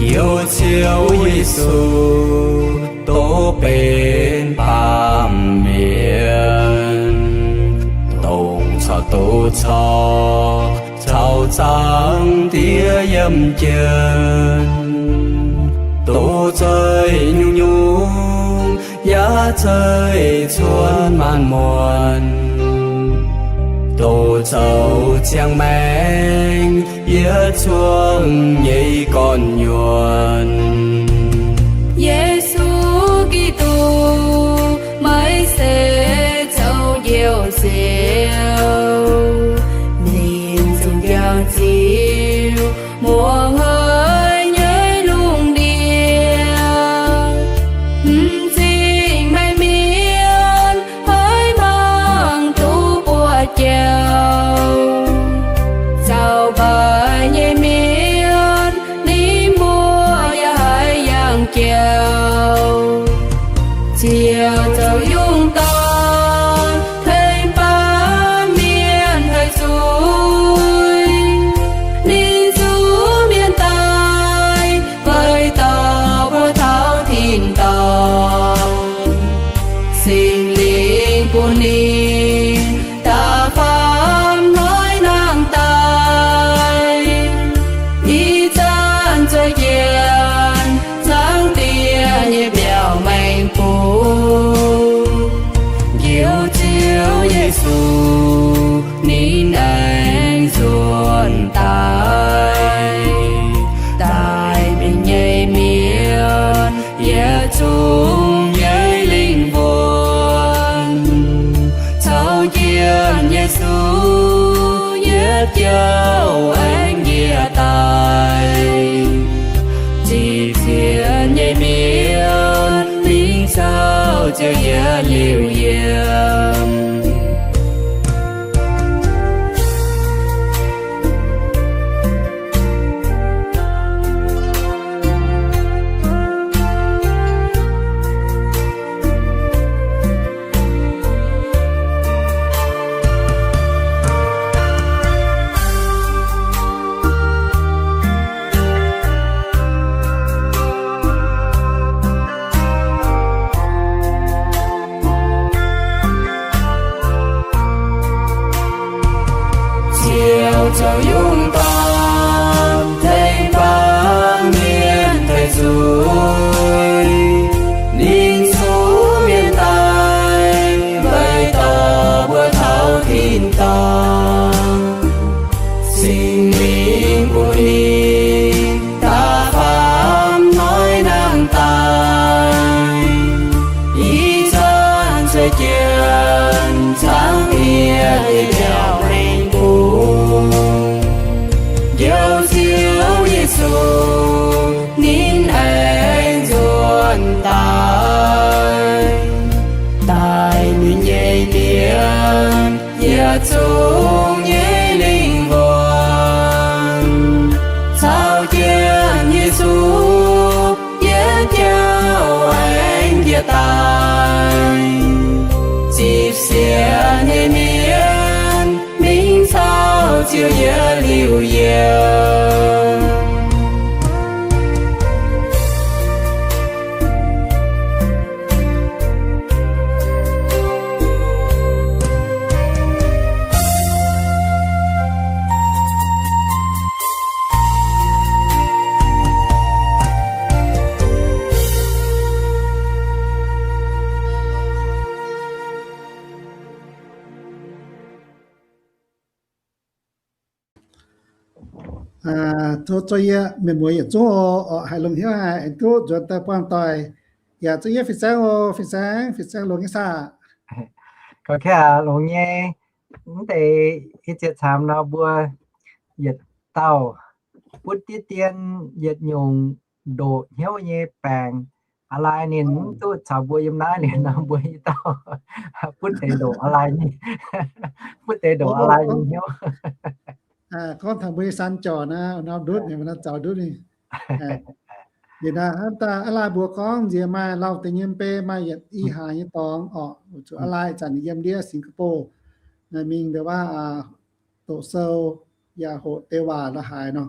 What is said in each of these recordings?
Youz Ziouv Yesu, dongh benx baamh mienh, dongh caux doz-caux, caux Zaangc Diex yiem jienv, doz-zeiv nyungc-nyungc, yaac zeiv cuotv maanc muonc, doz-zoux ziangh maengc yietc zungv nyei gorn-nyuonh. Yesu Giduc, meih se zoux Njoux Ziouv, ninh zungv jangx ziux muoz-hnoi nyei lungh ndiev. M'zing meih mienh haiz mangc duqv buoz-jauv, zaux mbaih nyei mienh ninh mbuo yaac haiz yangh jauv. Ziouv zoux yungh dorn tengx baamh mienh haih zuqc ninh zuqc mienh daaih, weic dorh mbuo taux tin-dorngh. Singx Lingh bun ninh da'faam hnoi nangh daaih, ih zanc zueiz jienv Zaangc Diex nyei mbiauz maengx bung. Njoux Ziouv Yesu, ninh aengx nzuonx daaih, daaih mingh nyei mienh yietc zungv nyei lingh wuonh. Caux jienv Yesu yietc jauv aengx njiec daaih, zipv sienx nyei mienh mingh caux Ziouv yietc liuz yiem. Ziouv zoux yungh dorn tengx baamh mienh haih zuqc ninh zuqc mienh daaih, weic dorh mbuo taux tin-dorngh. Singx Lingh bun ninh da'faam hnoi nangh daaih, ih zanc zueiz jienv Zaangc Diex nyei mbiauz maengx bung. Njoux Ziouv Yesu, ninh aengx nzuonx daaih, daaih mingh nyei mienh yietc zungv nyei lingh wuonh. Caux jienv Yesu yietc jauv aengx njiec daaih, zipv sienx nyei mienh mingh caux Ziouv yietc liuz yiem. Tov zoux yie mienh muoz yietc zungv oc, haih longx hnyouv haic aengx duqv nzuonx daaih buangh doic. Yaac zuqc yie fin-saeng oc, fin-saeng, fin-saeng longx nyei saah? Gorngv kaav longx nyei. Mv deix ih ziex caamx nor mbuo yietc dauh butv diqv dien yietc nyungc ndoqc hnyouv nyei baengc. A'laaix ninh mv duqv caux mbuo yiem naaiv liuz nor, mbuo i dauh butv deix ndoqc a'laaix nyei, butv deix ndoqc a'laaix nyei hnyouv. Gorngv taux mbuo nyei san jorc naaiv, nor ndutv ninh, nor zaux ndutv ninh. Liuz naaiv hnamv daaih a'laaih mbuox gorngv nziex maaih lauh deix nyei mv bei, maaih yietc i hlaax nyei dorngx orqc, zuqc a'laaih zanc yiem ndiev Singapore mingh ndongc waac doqc sou yaac hoqc deix waac la'haaix nor.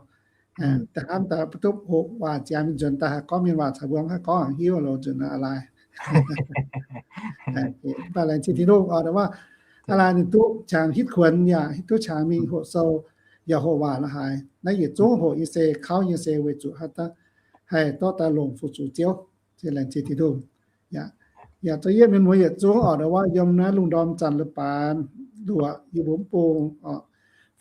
Da'hnamv daaih mv duqv hoqc waac ziangx mingh nzuonx daaih haih gorngv mienh waac caux mbuo mv haih gorngv hiuv loz nzunc aqv. Mv baac laengz zingh Tin-Hungh oc, ndo wuov aqv laai ninh duqv qangx hitv kuonx yaac hitv duqv qangx mingh hoqc sou yaac hoqc waac la'haaix. Naaiv yietc zungv hoqc nyei se, kauv nyei se weic zuqc haih dorh daaih longc fu-sux Ziouv. Se laengz zingh Tin-Hungh. Yaac, yaac zoux yietv mienh muoz yietc zungv oc, ndo wuov aqv yiem naaiv lungh ndorm zanc leiz-baaix luoqc yie mbuo mv bung oc,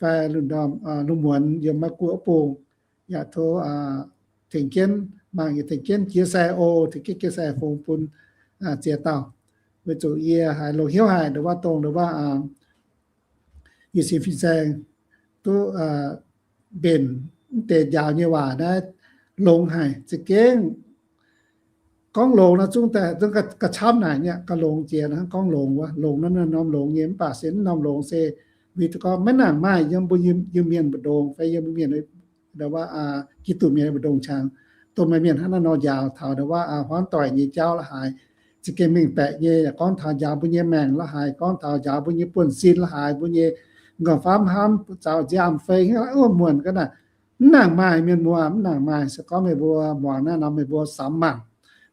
fai lungh ndorm, lungh muonz yiem Meiv-Guoqv bung, yaac tov tengx jienv mangc, yaac tengx jienv jiex sai o, tengx jienv jiex sai fungx bun ziex dauh. Weic zuqc yie haiz longx hnyouv haic ndo wuov aqv, dongh ndo wuov aqv yie sin fin-saeng duqv mbenc mv deix njaaux nyei waac naaiv longx haic za'gengh. Gorngv longx nor zungv daaih zungv gauh camv naaic nyei, gauh longx jiex hnangv gorngv longx wuov. Longx naaiv norm longx nyei, mv baac se mv norm longx se weic zuqc gorngv maiv nangc maaih yiem mbuo Iu-Mienh mbu'ndongx fai yiem mbuo Mienh ndo wuov aqv Giduc Mienh mbu'ndongx qangx, dongh maaih mienh hnangv naaiv nor njaaux taux ndo wuov aqv huaang doic nyei jauv la'haaix, za'gengh mengh baeqc nyei, yaac gorngv taux njaaux mbuo nyei maengc la'haaix, gorngv taux njaaux mbuo nyei buonv-sin la'haaix, mbuo nyei nqorngv-famv hnamv zaux nziaamv fei hnangv wuov muonc ga'naaiv. Mv nangc maaih mienh muoz, mv nangc maaih. Se gorngv meih mbuo muangx naaiv nor meih mbuo samx mangc,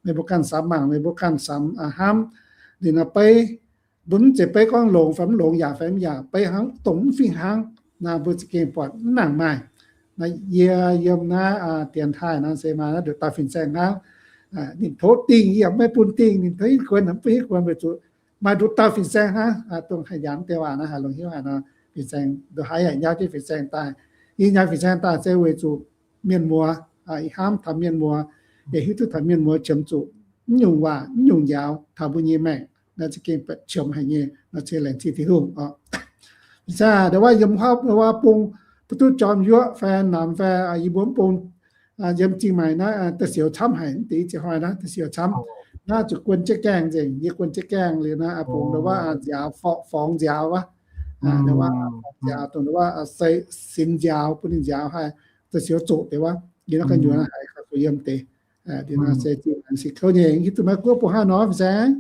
meih mbuo ganh samx mangc, meih mbuo ganh samx hnamv. Liuz nor beiv, mbuo mv zeiz beiv gorngv longx fai mv longx, yaac fai mv yaac, beiv hnangv dongh mv fih hnangv, naaiv mbuo za'gengh buatc mv nangc maaih. Naaiv yie yiem naaiv dienx taaih naaiv se maaih naaiv nduqc dauh fin-saeng hnangv. Ninh tov dingh yie yaac maiv bun dingh, ninh tov hitv kuonx mv bun hitv kuonx weic zuqc maaih nduqc dauh fin-saeng hnangv, dongh haih nyanc deix waac naaiv haiz longx hnyouv haic nor, fin-saeng nduqc haaix yaac nyauv jienv fin-saeng daaih. Yie nyauv fin-saeng daaih se weic zuqc mienh muoz, ih hnamv taux mienh muoz, yaac hiuv duqv taux mienh muoz qiemx zuqc mv nyungc waac mv nyungc njaaux taux mbuo nyei maengc. Naaiv za'gengh baeqc qiemx haic nyei, nor se laengz zingh Tin-Hungh oc. Ih zanc ndo wuov yiem hopv ndo wuov bung, mbuo duqv jorm yuoqv fai namx fai yie mbuo mv bung yiem Zingh Maaic naaiv da'siouc camv haic, mv deix i ziex hnoi naaiv da'siouc camv. Naaiv zuqc guon jienv gaengh nzengc, yie guon jienv gaengh liuz naaiv bung ndo wuov nziaaux forngx nziaaux wuov, ndo wuov nziaaux dongh ndo wuov sinx nziaaux bun ninh nziaaux haih da'siouc zoqc deix wuov. Yie naaiv ga'nyuoz haiz gauh yiem deix. Liuz naaiv se Zingh Maaic si kouv nyei, hiuv duqv Meiv-Guoqv bung haaix nor fin-saeng?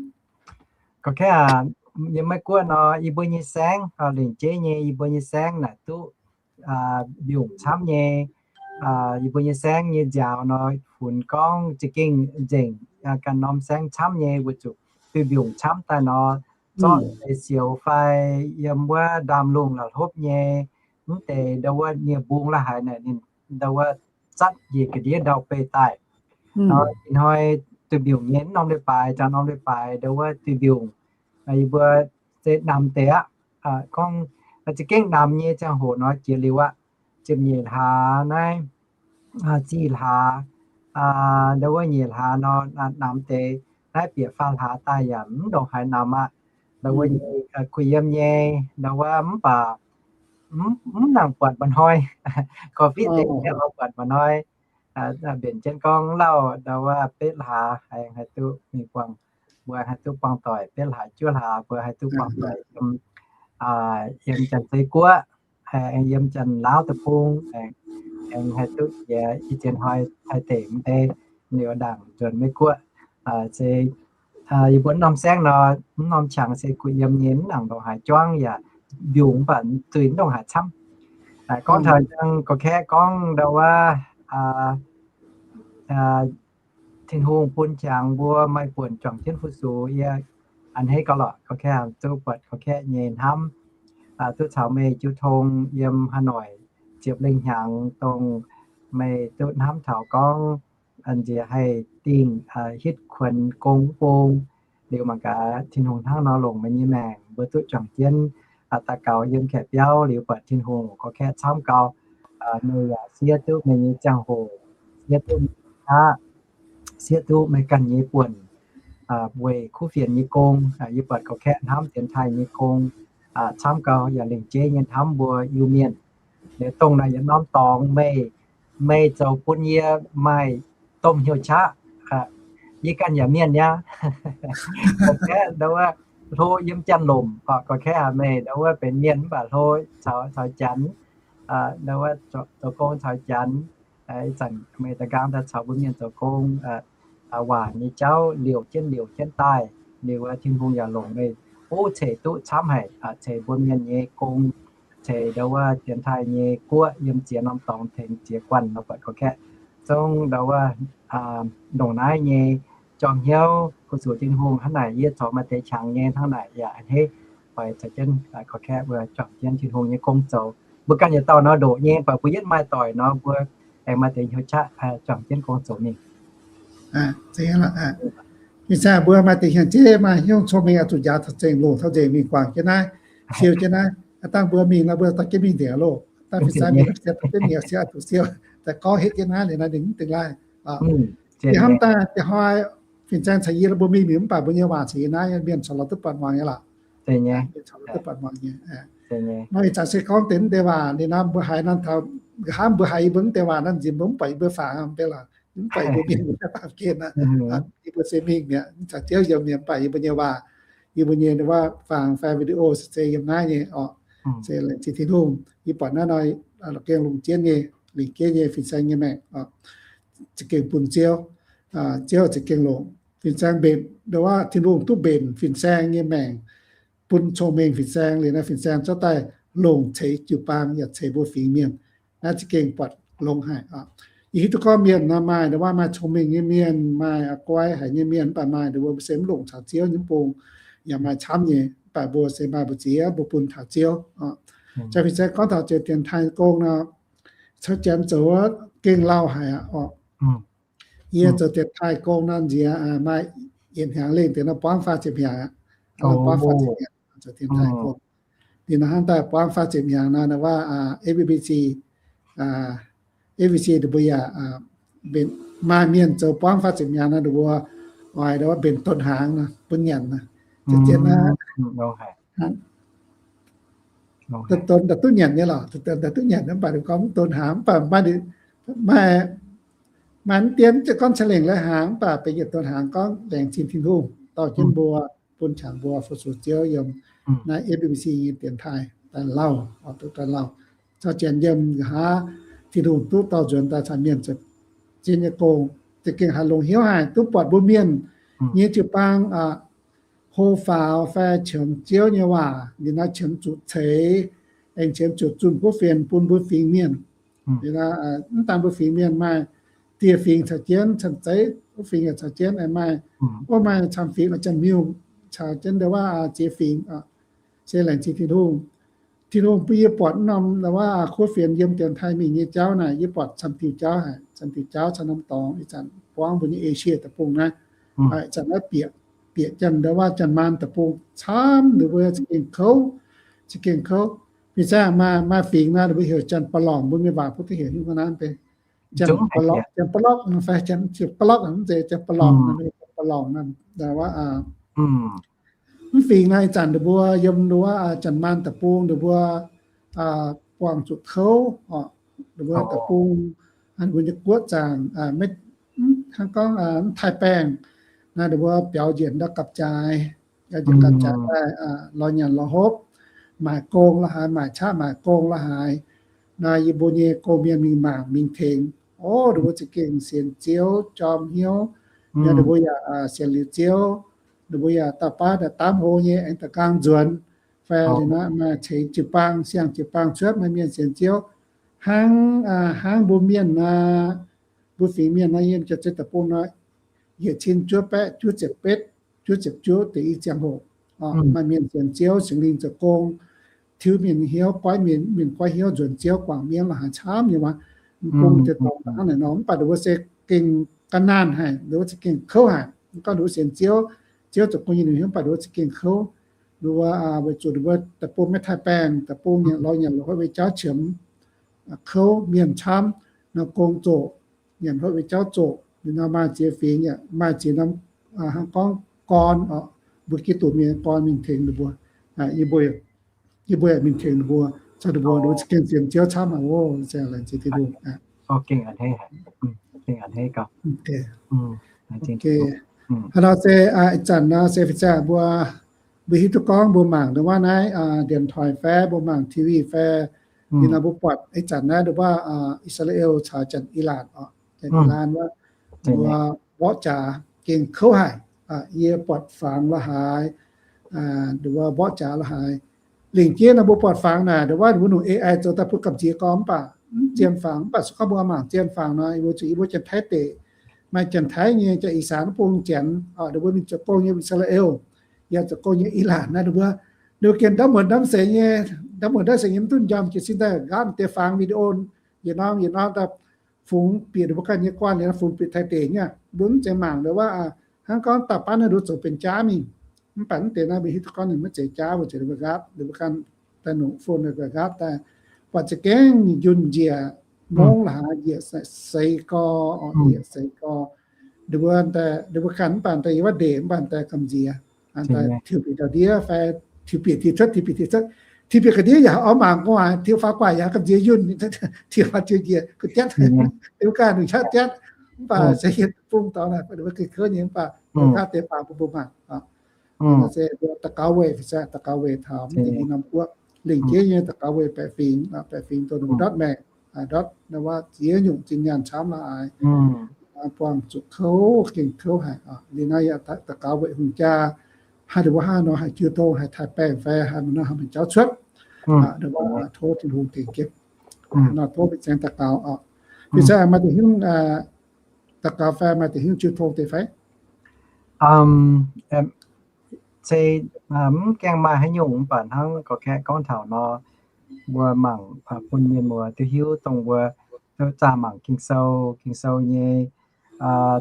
Gorqv-kaeqv, yiem Meiv-Guoqv nor yie mbuo nyei saengv, lengc jeiv nyei yie mbuo nyei saengv naaic duqv mbiungc camv nyei. Yie mbuo nyei saengv nyei nziaaux nor funx gorngv za'gengh nzengc, ganh norm saengv camv nyei weic zuqc duih mbiungc camv daaih nor, zorqv deix sioux fai yiem wuov ndaamv-lungh la'hlopv nyei, mv deix ndo wuov nie-mbung la'haaix naaic ninh ndo wuov zatv njiec ga'ndiev ndau-beih daaih. Ih hnoi duih mbiungc nyei mv norm leiz-baaix, jangx norm leiz-baaix ndo wuov duih mbiungc, yie mbuo se namx deix aqv. Gorngv za'gengh namx nyei ziangh hoc nor jiex liuz aqv, ziepc nyeic hlaax naaiv, ziqc hlaax, ndo wuov nyeic hlaax nor namx deix, naaiv bieqc faam hlaax daaih yaac mv ndongc haaix namx aqv. Ndo wuov nyei kuh yiem nyei, ndo wuov mv baac mv nangc buatc mba'hnoi. Korv-fiqv deix oix buatc mba'hnoi. Mbenc jienv gorngv lauh ndo wuov betv hlaax aengx haih duqv mingh buangh, mbuo haih duqv buangh doic betv hlaax juov hlaax, mbuo haih duqv buangh doic yiem, yiem Janx-Zei guoqv, aengx yiem Janx-Laauv deic-bung, aengx haih duqv jiex i ziex hnoi Taiv deic mv deix, liuz ndaangc nzuonx Meiv-Guoqv. Se yie mbuo mv norm saengv nor, mv norm qangx se kuh yiem nyei, mv nangc ndongc haaix juangv yaac mbiungc mv baac zuiz mv ndongc haaix camv. Gorngv taux gorqv-kaeqv gorngv ndo wuov Tin-Hungh bun qangx mbuo maaih buonc juangc jienv fu-sux, yie a'hneiv gauh lorqc gorqv-kaeqv, duqv buatc gorqv-kaeqv nyei hnamv, duqv caux meih jiu tong yiem Hà Nội ziepc lengh hnyangx, dongh meih duqv hnamv taux gorngv nziex haih dingh hitv kuonx gong bung. Liuz mangc gaax Tin-Hungh hnangv nor longc meih nyei maengc, mbuo duqv juangc jienv daux gaux yiem kaeqv biauv, liuz buatc Tin-Hungh gorqv-kaeqv camv gau. Meih yaac siev duqv meih nyei ziangh hoc, siev duqv meih nyei qaqv, siev duqv meih ganh nyei buonc, weic kuv fienx nyei gong. Yie buatc gorqv-kaeqv hnamv dienx taaih nyei gong camv gau, yaac lengc jeiv nyei hnamv mbuo Iu-Mienh. Liuz dongh naaic yietc norm dorngx meih, meih zoux bun yie maaih domh hnyouv qaqv. Yie ganh yaac mienh nyei aqv. Gorqv-kaeqv ndo wuov hlo yiem Janx-Lomc, gorqv-kaeqv haic meih ndo wuov benx mienh mv baac hlo caux Janx, ndo wuov zoux gong caux Janx. Ih zanc meih da'nqaang daaih caux mbuo mienh zoux gong, waac nyei jauv liouc jienv liouc jienv daaih. Liuz Tin-Hungh yaac longc meih buv ceix duqv camv haic, ceix mbuo mienh nyei gong, ceix ndau wuov dienx taaih nyei guoqv yiem ziex norm dorngx tengx ziex guanh nor buatc gorqv-kaeqv. Zungv ndau wuov ndongc naaiv nyei jorm hnyouv fu-sux Tin-Hungh hnangv naaic, yie corc maaih deix qangx nyei hnangv naaic yaac a'hneiv oix caux jienv gorqv-kaeqv mbuo juangc jienv Tin-Hungh nyei gong zoux. Mbuo ganh yietc dauh nor ndoqc nyei, mv baac mbuo yietv maaih doic nor mbuo aengx maaih deix hnyouv qaqv juangc jienv gong zoux mingh. Fin-saeng mbuo maaih deix hnyouv jeiv, maaih hnyouv cong-mengh oix zuqc njaaux taux zengc longc taux nzengc mingh guangc jienv naaiv, siou jienv naaiv. Dangh mbuo mingh nor mbuo dorh jienv mingh nzengc loh. Dangh fin-saeng mingh dorh jienv mingh siou, zuqc siou, daaih gorngv hetv jienv naaiv liuz naaiv ninh mv dingh laih. Hnamv daaih da'hoi fin-saeng caux yie mbuo mingh mingh mv baac mbuo nyei waac caux yie naaiv mienh corc lorz duqv buatc muangx nyei lorqc. Mienh corc lorz duqv buatc muangx nyei. Nor ih zanc se gorngv deix mv deix waac liuz nor mbuo haiz nor taux nqa'haav mbuo haiz yie mbuo mv deix waac nor nziex mbuo mv buatc yie mbuo fangx mv bei lorqc, mv buatc yie mbuo mienh mbuo faam gen aqv. Yie mbuo se mingh mi'aqv, mv caux Ziouv yiem mi'aqv, mv baac yie mbuo nyei waac, yie mbuo nyei waac fangx fai video se yiem naaiv nyei orqc. Se laengz zingh Tin-Hungh, yie buatc naaiv nor la'gengh longc jienv nyei, lingc jienv nyei fin-saeng nyei maengc, za'gengh bun Ziouv, Ziouv za'gengh longc fin-saeng mbenc, ndau wuov Tin-Hungh duqv mbenc fin-saeng nyei maengc, bun cong-mengh fin-saeng liuz naaiv fin-saeng zorqv daaih longc ceix jiu-baang yaac ceix mbuo fingx mienh. Naaiv za'gengh buatc longx haic. Yie hiuv duqv gorngv mienh nor maaih ndau wuov maaih cong-mengh nyei mienh, maaih guai haic nyei mienh, mv baac maaih ndau wuov se mv longc taux Ziouv nyei bung yaac maaih camv nyei, mv baac mbuo se maaih mbu'ziex mbuo bun taux Ziouv. Jaa fin-saeng gorngv taux ziex dienx taaih gong nor, caux janx zoux gengh lauh haic aqv orqc. Yie zoux dienx taaih gong nor nziex maaih yietc hnyangx lengh deix nor buangv faah ziepc hnyangx aqv. Buangv faah ziepc hnyangx zoux dienx taaih gong. Ninh nor hnangv daaih buangv faah ziepc hnyangx nor, ndau wuov F B C, F B C ninh mbuo yaac mbenc, maaih mienh zoux buangv faah ziepc hnyangx nor ninh mbuo oix ndau wuov mbenc donx hnaangx nor bun nyanc nor. Zien naaiv donx daaih duqv nyanc nyei lorqc, donx daaih duqv nyanc mv baac ninh gorngv mv donx hnaangx mv baac maaih, maaih, maaih mv dien gorngv ca'lengc lai hnaangx mv baac benx yietc donx hnaangx gorngv laengz zingh Tin-Hungh dorh jienv mbuo, bun qangx mbuo fu-sux Ziouv yiem naaiv F B C nyei dienx taaih daaih lauh, duqv daaih lauh. Caux janx yiem nqa'haav Tin-Hungh duqv dorh nzuonx daaih caux mienh zoux zien nyei gong, za'gengh haiz longx hnyouv haic, duqv buatc mbuo mienh nyei jiu-baang hlo faaux fai qiemx Ziouv nyei waac, liuz naaiv qiemx zuqc ceix, aengx qiemx zuqc zunh kuv fienx bun mbuo fingx mienh. Liuz naaiv mv daan mbuo fingx mienh maaih dieh fingx caux jienv, camv zeiv wuov fingx yaac caux jienv, maaih, wuov maaih camv fingx Janx-Miuh caux jienv ndau wuov ziex fingx. Se laengz zingh Tin-Hungh. Tin-Hungh bun yie buatc norm ndau wuov kuv fienx yiem dienx taaih mingh nyei jauv naaic, yie buatc camv diuh jauv haic, camv diuh jauv caux norm dorngx ih zanc buangv mbuo nyei Esie deic-bung naaiv. Ih zanc naaiv bieqc, bieqc janx ndau wuov janx-maanh deic-bung camv, ninh mbuo za'gengh kouv, za'gengh kouv. Fin-saeng maaih, maaih fingx naaiv ninh mbuo heuc janx-ba'lorngc, mbuo mienh waac mbuo duqv heuc hiuv nor naaiv benx janx-ba'lorngc, janx-ba'lorngc fai janx-ba'lorngc, janx-ba'lorngc, ndau wuov mv fingx naaiv ih zanc ninh mbuo yiem ndau wuov janx-maanh deic-bung ninh mbuo buangh zuqc kouv, ninh mbuo deic-bung, ninh mbuo nyei guoqv zaangc, hnangv gorngv mv taaih-baengh naaiv, ninh mbuo biaux njiec ndau gapv-jaaix, biaux njiec gapv-jaaix daaih lorz nyanc lorz hopv, maaic gong la'haaix, maaic qaqv maaic gong la'haaix. Naaiv yie mbuo nyei gong-mienh mingh mangc mingh tengx, o, ninh mbuo za'gengh sienx Ziouv jorm hnyouv, ninh mbuo yaac sienx liuz Ziouv, ninh mbuo yaac dauh baav daaih daamv hlo nyei aengx da'gaang nzuonx, fai liuz naaiv maaih ceix jiu-baang, siang jiu-baang cuotv, maaih mienh sienx Ziouv. Hnangv, hnangv mbuo mienh naaiv, mbuo fingx mienh naaiv yiem Janx-Zei Deic-Bung naaiv, yietc cin juov baeqv juov ziepc betv, juov ziepc juov deix i ziangh hoc, maaih mienh sienx Ziouv, Singx Lingh zoux gong, tiuv mienh hnyouv, goiv mienh, mienh goiv hnyouv nzuonx Ziouv guangc mienv la'haaix camv nyei waac. Mv bung deix dorngx hnangv naaic nor, mv baac ninh mbuo se gengh ga'naanh haic, ninh mbuo se gengh kouv haic. Gorngv ninh mbuo sienx Ziouv, Ziouv zoux gong nyei ninh mv baac ninh mbuo se gengh kouv. Ninh mbuo weic zuqc ninh mbuo deic-bung maiv taaih-baengh, deic-bung nyanc lorz nyanc lorz hopv, maiv jauv qiemx, kouv mienh camv, nor gong zoqc, nyanc hopv, maiv jauv zoqc. Ninh nor maaih ziex fingx yaac maaih ziex norm, hnangv gorngv gorn, mbuo Giduc mienh gorn mingh tengx ninh mbuo. Yie mbuo, yie mbuo yaac mingh tengx ninh mbuo, caux ninh mbuo, ninh mbuo za'gengh sienx Ziouv camv haic oc. Laengz zingh Tin-Hungh. Haaix nor se ih zanc nor se fin-saeng mbuo, mbuo hiuv duqv gorngv mbuo mangc ndau wuov naaiv điện thoại fai mbuo mangc T V fai, ih nor mbuo buatc ih zanc naaiv ndau wuov I^saa^laa^en caux Janx-Ilaatc oc, Janx-Ilaatc wuov, mbuo mborqv jaax gengh kouv haic. Yie buatc fangx la'haaix, ndau wuov mborqv jaax la'haaix, Lingc jeiv nor mbuo buatc fangx naaic, ndongc wuov mbuo nyungc A I zoux daaih bun gamh nziex gorngv mv baac mv zien fangx, mv baac se gorngv mbuo mangc zien fangx nor, mbuo zuqc yie mbuo Janx-Taiv deic, maaih Janx-Taiv nyei, Janx-Ih Saanx bung Janx, ndongc mbuo mingh zoux gong nyei I^saa^laa^en, yaac zoux gong nyei Ilaanc naaiv, ndongc mbuo, ndongc mbuo gengh ndamv muonc ndamv seix nyei, ndamv muonc ndamv seix nyei mv duqv njormh jiez sin daaih nqaapv deix fangx video, yietc norm yietc norm daaih fungx bieqc ninh mbuo ganh nyei guanh, ninh fungx bieqc Taiv deic nyei. Mbuo mv zeiz mangc ndongc wuov, hnangv gorngv daaih baav naaiv nduov zoux benx jaav mingh. Mv baac mv deix naaiv mbuo hiuv duqv gorngv ninh maiv zeiz jaav, mbuo zeiz ninh mbuo nqaapv, ninh mbuo ganh daaih nongc phone ninh mbuo nqaapv daaih, buatc za'gengh yunh njiec mongv la'haaix, njiec seix gorx, njiec seix gorx. Ninh mbuo, ninh mbuo ganh mv baac daaih yiem wuov ndeic mv baac daaih gamh nziex, daaih tiux bieqc ndau-ndiev fai tiux bieqc tiux cuotv, tiux bieqc tiux cuotv, tiux bieqc ga'ndiev yaac oix mangc gu'nguaaic, tiux faaux gu'nguaaic yaac gamh nziex yunh, tiux faaux tiux njiec gu'jatv, ninh mbuo ganh nungc qaqv jatv. Mv baac se yiem bung dorngx naaic, ninh mbuo gengh kouv nyei, mv baac ninh mbuo nqaapv deix fangx bun mbuo mangc. Nor se daux gaux weic, daux gaux weic taux mv deix i norm guoqv lingc jeiv nyei daux gaux weic baeqc fingx, baeqc fingx dongh ndortv maengc, ndortv wuov ziex nyungc zinh nyaanh camv la'haaix, buangh zuqc kouv, gengh kouv haic. Liuz naaiv yaac daux gaux weic hungh jaa, haaix deix wuov haaix nor haih jiu tong, haih taaih baengh fai haaix nor haih meih jauv cuotv, tov Tin-Hungh tengx jienv. Nor tov mbuo zaeng daux gaux oc. Mbuo se maaih deix hnyouv daux gaux fai maaih deix hnyouv jiu tong deix fai? Se mv gaengh maaih haaix nyungc, mv baac hnangv gorx-kaeqv gorngv taux nor, mbuo mangc bun mienh muoz duqv hiuv dongh mbuo zaah mangc Ging-Sou, Ging-Sou nyei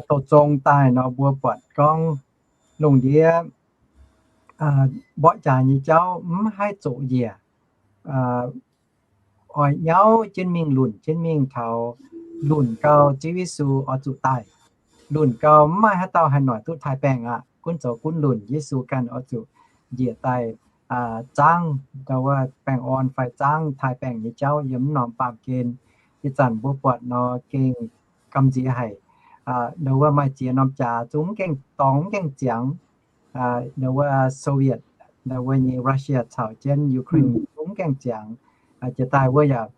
douz-zong daaih nor, mbuo buatc gorngv lungh ndiev mborqv jaax nyei jauv mv haih zoqc njiec, oix nyauv jienv mingh, lunc jienv mingh taux lunc gau Ziouv Yesu oix zuqc daaih. Lunc gau mv maaih haaix dauh haih noic duqv taaih baengh aqv. Gunv zoux gunv lunc, Yesu ganh oix zuqc njiec daaih zaangv ndau wuov baengh orn fai zaangv taaih baengh nyei jauv yiem mv norm baamh gen. Ih zanc mbuo buatc nor gengh gamh nziex haic. Ndau wuov maaih ziex norm jaax zungv gaengh dorngx, gaengh ziangx. Ndau wuov Soviet, ndau wuov nyei Russia caux jienv Ukraine zungv gaengh ziangx. Jiex daaih wuov yaac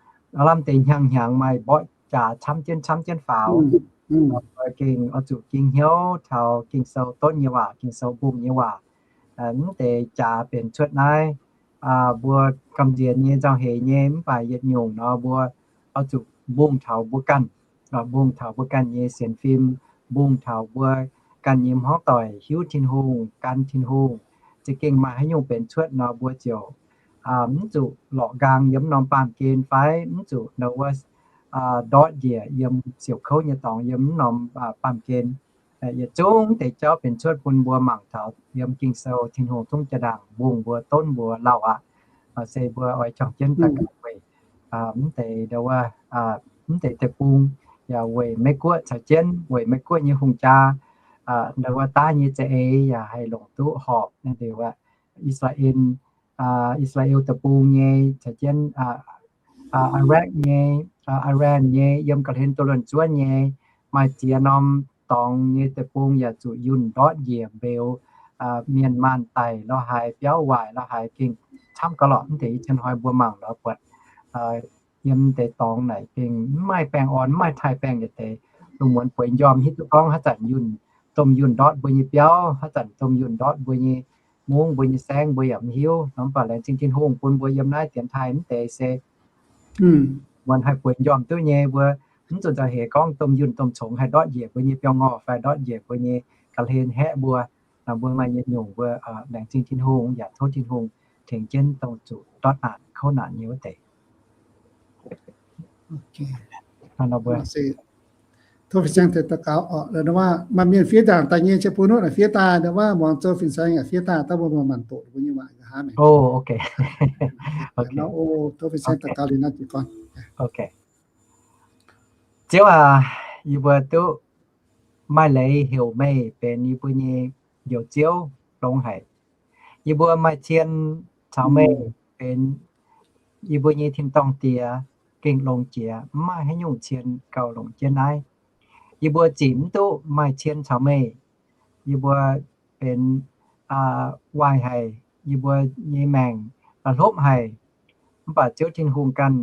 lamh deix hnyangx-hnyangx maaih mborqv jaax camv jienv camv jienv faaux. Mbuo gengh oix zuqc ging hnyouv taux Ging-Sou donv nyei waac, Ging-Sou mbungh nyei waac. Mv deix jaax benx cuotv naaiv, mbuo gamh nziex nyei, nzauh heix nyei, mv baac yietc nyungc nor mbuo oix zuqc mbungh taux mbuo ganh, mbungh taux mbuo ganh nyei sienx fim, mbungh taux mbuo ganh nyei hmuangv doic hiuv Tin-Hungh, gan Tin-Hungh. Za'gengh maaih haaix nyungc benx cuotv nor mbuo ziouc mv zuqc lorqc nqaang yiem norm baamh gen fai mv zuqc ndau wuov ndortv njiec yiem siouc kouv nyei dorngx yiem mv norm baamh gen. Yietc zungv deix jauv benx cuotv bun mbuo mangc taux yiem Ging-Sou, Tin-Hungh zungv jaa-ndaangc mbungh mbuo, donv mbuo lauh aqv. Se mbuo oix juangc jienv daux gaux weic mv deix ndau wuov, mv deix deic-bung, yaac weic Meiv-Guoqv caux jienv weic Meiv-Guoqv nyei hungh jaa, ndau wuov daav nyei za'eix yaac haih longc duqv horpc naaiv deix wuov I^saa^laa^en, I^saa^laa^en Deic-Bung nyei caux jienv Iraq nyei, Iran nyei, yiem ga'hlen doz luonc zuonv nyei, maaih ziex norm dorngx nyei deic-bung yaac zuqc yunh ndortv njiec mbeux, mienh maanh daic lorqc haaix, biauv waaic lorqc haaix, gengh camv gauh lorqc. Mv deix ih hnoi mbuo mangc lorz buatc yiem deix dorngx naaic gengh mv maaih baengh orn, mv maaih taaih baengh yietc deix. Lungh muonz bueix njormh hiuv duqv gorngv haaix zanc yunh, domh yunh ndortv mbuo nyei biauv, haaix zanc domh yunh ndortv mbuo nyei mungv, mbuo nyei saengv, mbuo yaac mv hiuv nor. Mv baac laengz zingh Tin-Hungh bun mbuo yiem naaiv dienx taaih mv deix se muonz haih bueix njormh duqv nyei. Mbuo mv zuqc nzauh heix gorngv domh yunh domh congx haih ndortv njiec mbuo nyei biauv-ngorh fai ndortv njiec mbuo nyei ga'hlen haeqv mbuo. Mbuo maaih yietc nyungc mbuo laengz zingh Tin-Hungh yaac tov Tin-Hungh tengx jienv dongh zuqc ndortv naanc kouv naanc nyei wuov deix. Tov fin-saeng daux gaux oc. Maaih mienh fiev ndaangc daaih nyei, fiev daaih, muangx zoux fin-saeng yaac fiev daaih, daaih mbuo maanc doqc mbuo nyei waac. Tov fin-saeng daux gaux liuz naaiv jiez gorn. Ziouv aac, yie mbuo duqv maaih leiz heuc meih benx yie mbuo nyei Njoux Ziouv longx haic. Yie mbuo maaih cien caux meih benx yie mbuo nyei tin-dorngh Diex gengh longx jiex, mv maaih haaix nyungc cien gauh longc jienv naaiv. Yie mbuo zitc mv duqv maaih cien caux meih. Yie mbuo benx waaic haic, yie mbuo nyei maengc la'hlopv haic. Mv baac Ziouv Tin-Hungh ganh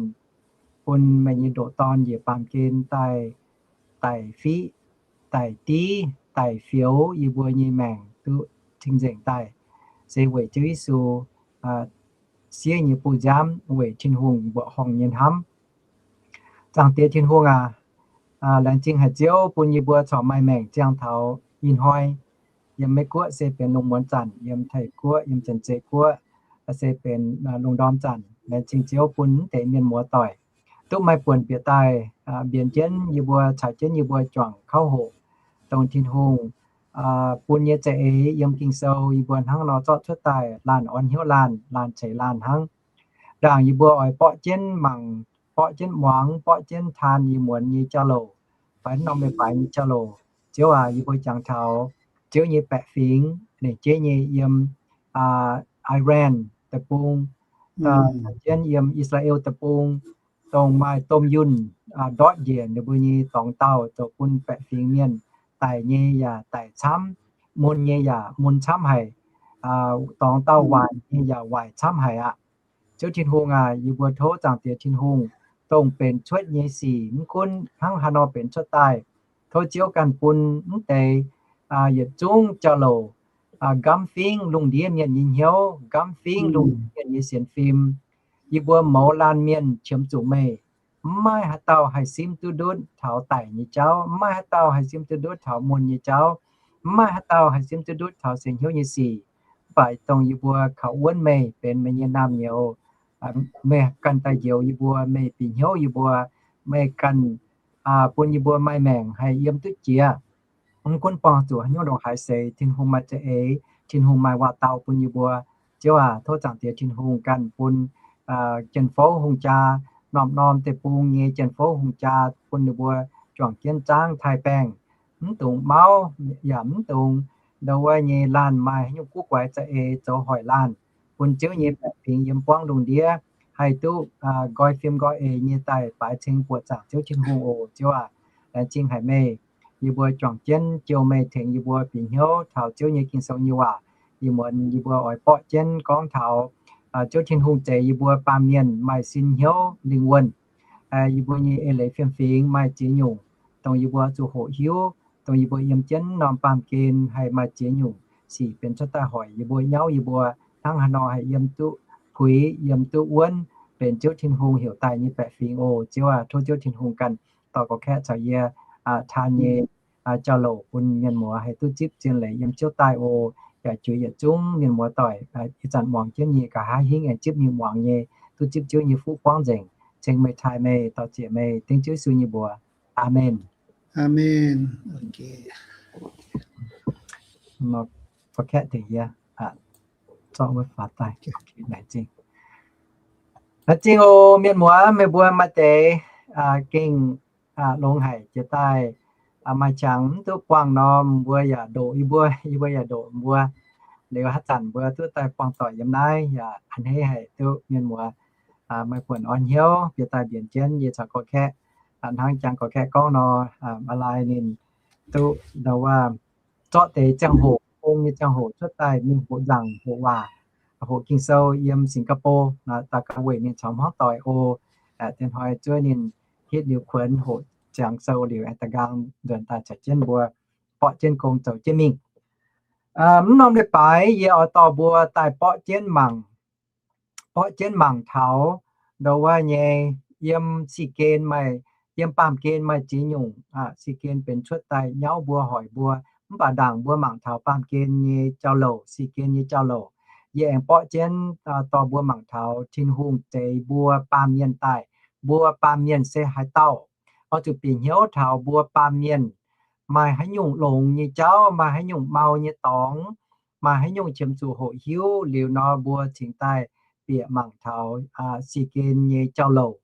bun meih nyei ndoqc Dorn njiec baamh gen daaih daic fiqv, daic div, daic fioux yie mbuo nyei maengc duqv cing-nzengc daaih. Se weic Ziouv Yesu siev nyei bu nziaamv weic Tin-Hungh mbuoqc horngh nyei hnamv. Zaangc Diex Tin-Hungh aac, laengz zingh haic Ziouv bun yie mbuo corc maaih maengc ziangh taux ih hnoi. Yiem Meiv Guoqv se benx lungh muonz zanc, yiem Taiv Guoqv, yiem Janx-Zei Guoqv se benx lungh ndorm zanc. Laengz zingh Ziouv bun mv deix mienh muoz doic duqv maaih buonc bieqc daaih mbienx jienv yie mbuo, caux jienv yie mbuo juangc kauv hoqc, dongh Tin-Hungh bun nyei za'eix yiem Ging-Sou yie mbuo hnangv nor zorqv cuotv daaih, laanh orn hnyouv laanh, laanh ceix laanh hnangv. Ndaangc yie mbuo oix borqv jienv mangc, borqv jienv muangx, borqv jienv taan yie muonz nyei jauv-louc, fai norm leiz-baaix nyei jauv-louc. Ziouv aac, yie mbuo jangx taux Ziouv nyei baeqc fingx, ninh jeiv nyei yiem Iran deic-bung, jienv yiem I^saa^laa^en deic-bung, dongh maaih domh yunh ndortv njiec ninh mbuo nyei dorngx dauh zoux bun baeqc fingx mienh daic nyei yaac daic camv, mun nyei yaac mun camv haic, dorngx dauh waaic nyei yaac waaic camv haic aqv. Ziouv Tin-Hungh aac, yie mbuo tov Zaangc Diex Tin-Hungh, dongh benx cuotv nyei sic mv gunv hnangv haaix nor benx cuotv daaih, tov Ziouv ganh bun mv deix yietc zungv jauv-louc nqamv fingv lungh ndiev mienh nyei hnyouv, nqamv fingv lungh ndiev mienh nyei sienx fim. Yie mbuo mouz laanh mienh qiemx zuqc meih, mv maaih haaix dauh haih simv duqv ndutv taux daic nyei jauv, mv maaih haaix dauh haih simv duqv ndutv taux mun nyei jauv, mv maaih haaix dauh haih simv duqv ndutv taux seix hnyouv nyei sic. Mv baac dongh yie mbuo kaux wuonv meih benx meih nyei naamh nyouz, meih ganh daaih njoux yie mbuo, meih bieqc hnyouv yie mbuo, meih ganh bun yie mbuo maaih maengc haih yiem duqv jiex. Mv gunv buangh zuqc haaix nyungc ndongc haaix seix, Tin-Hungh maaih za'eix, Tin-Hungh maaih waac-dau bun yie mbuo. Ziouv aac, tov Zaangc Diex Tin-Hungh ganh bun jienv fouv hungh jaa, norm-norm deic-bung nyei jienv fouv hungh jaa bun ninh mbuo juangc jienv zaangv taaih baengh, mv dungx mauv yaac mv dungx ndau wuov nyei laanh maaih haaix nyungc guv guaix za'eix zoux hoic laanh, bun Ziouv nyei baeqc fingx yiem buangv lungh ndiev haih duqv nqoi fim nqoi eix nyei daaih baaix ceng buoqc zaangc Ziouv Tin-Hungh oc. Ziouv aac, laengz zingh haic meih. Yie mbuo juangc jienv jouh meih tengx yie mbuo bieqc hnyouv taux Ziouv nyei Ging-Sou nyei waac. Ih muonz yie mbuo oix borqv jienv gorngv taux Ziouv Tin-Hungh zeix yie mbuo baamh mienh maaih sin hnyouv lingh wuonh. Yie mbuo nyei eix leiz fiem-fingx maaih ziex nyungc, dongh yie mbuo zuqc hoqc hiuv, dongh yie mbuo yiem jienv norm baamh gen haih maaih ziex nyungc sic benx cuotv daaih hoic yie mbuo, nyauv yie mbuo, hnangv haaix nor haih yiem duqv puix, yiem duqv wuonv, benx Ziouv Tin-Hungh heuc daaih nyei baeqc fingx oc. Ziouv aac, tov Ziouv Tin-Hungh ganh dorh gorx-kaeqv caux yie taan nyei jauv-louc bun mienh muoz haih duqv zipv zien leiz yiem Ziouv daaih oc. Yaac juix yietc zungv mienh muoz doic ih zanc muangx jienv nyei, nqa'haav hingv aengx zipv mingh muangx nyei, duqv zipv Ziouv nyei fuqv buangv nzengc. Ceng meih, taaih meih, dau ziec meih, dengv Ziouv Yesu nyei mbuox. Aamen. Aamen. Gorx-kaeqv tengx yie zorqv wuov faaux daaih. Laengz zingh. Laengz zingh oc mienh muoz, meih mbuo maaih deix gengh longx haic jiex daaih maaih qangx mv duqv buangh norm, mbuo yaac ndoqc yie mbuo, yie mbuo yaac ndoqc mbuo. Liuz haaix zanc mbuo duqv daaih buangh doic yiem naaiv yaac a'hneiv haic duqv mienh muoz maaih buonc orn hnyouv bieqc daaih mbienc jienv yie caux gorx-kaeqv hnangv jangx gorx-kaeqv gorngv nor, a'laaix ninh duqv ndau wuov zorqv deix ziangh hoc, gong nyei ziangh hoc cuotv daaih mingh hoqc nzaangc, hoqc waac, hoqc Ging-Sou yiem Singapore. Daux gaux weic ninh caux hmuangv doic oc. Dien hnoi zuov ninh hitv liuz kuonx hoqc ziangx sou liuz aengx da'nqaang nzuonx daaih caux jienv mbuo borqv jienv gong zoux jienv mingh. Mv norm leiz-baaix yie oix dorh mbuo daaih borqv jienv mangc, borqv jienv mangc taux ndau wuov nyei, yiem si gen maaih, yiem baamh gen maaih ziex nyungc si gen benx cuotv daaih nyauv mbuo, hoic mbuo. Mv baac ndaangc mbuo mangc taux baamh gen nyei jauv-louc, si gen nyei jauv-louc, yie aengx borqv jienv dorh mbuo mangc taux Tin-Hungh zeix mbuo baamh mienh daaih, mbuo baamh mienh se haaix dauh. Oix zuqc bieqc hnyouv taux mbuo baamh mienh maaih haaix nyungc longx nyei jauv, maaih haaix nyungc mau nyei dorngx, maaih haaix nyungc qiemx zuqc hoqc hiuv liuz nor mbuo cingx daaih bieqc mangc taux si gen nyei jauv-louc.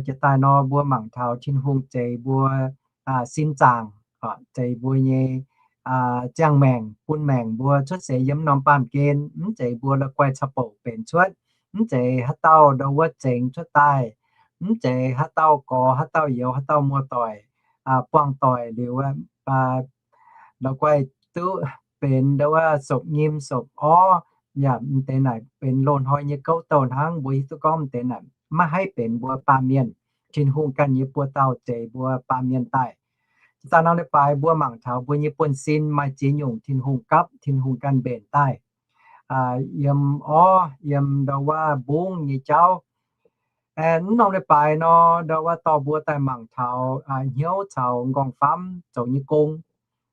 Jiex daaih nor mbuo mangc taux Tin-Hungh zeix mbuo sin zaangc, zeix mbuo nyei ziangh maengc, bun maengc mbuo cuotv seix yiem norm baamh gen, mv zeiz mbuo la'guaih caux bouc benx cuotv, mv zeiz haaix dauh ndau wuov zengx cuotv daaih, mv zeiz haaix dauh gorx, haaix dauh youz, haaix dauh muoz-doic buangh doic liuz la'guaih duqv benx ndau wuov sopc nyim sopc orv, yaac mv deix naaic benx loz-hnoi nyei gouv douh hnangv. Mbuo hiuv duqv gorngv mv deix naaic maiv haih benx mbuo baamh mienh. Tin-Hungh ganh nyei buoz dauh zeix mbuo baamh mienh daaih. Daaih norm leiz-baaix mbuo mangc taux mbuo nyei buonv-sin maaih ziex nyungc Tin-Hungh gapv, Tin-Hungh ganh mbenc daaih. yiem orv, yiem ndau wuov mbungv nyei jauv. Mv norm leiz-baaix nor, ndau wuov dorh mbuo daaih mangc taux hnyouv caux m'nqorngv-famv zoux nyei gong.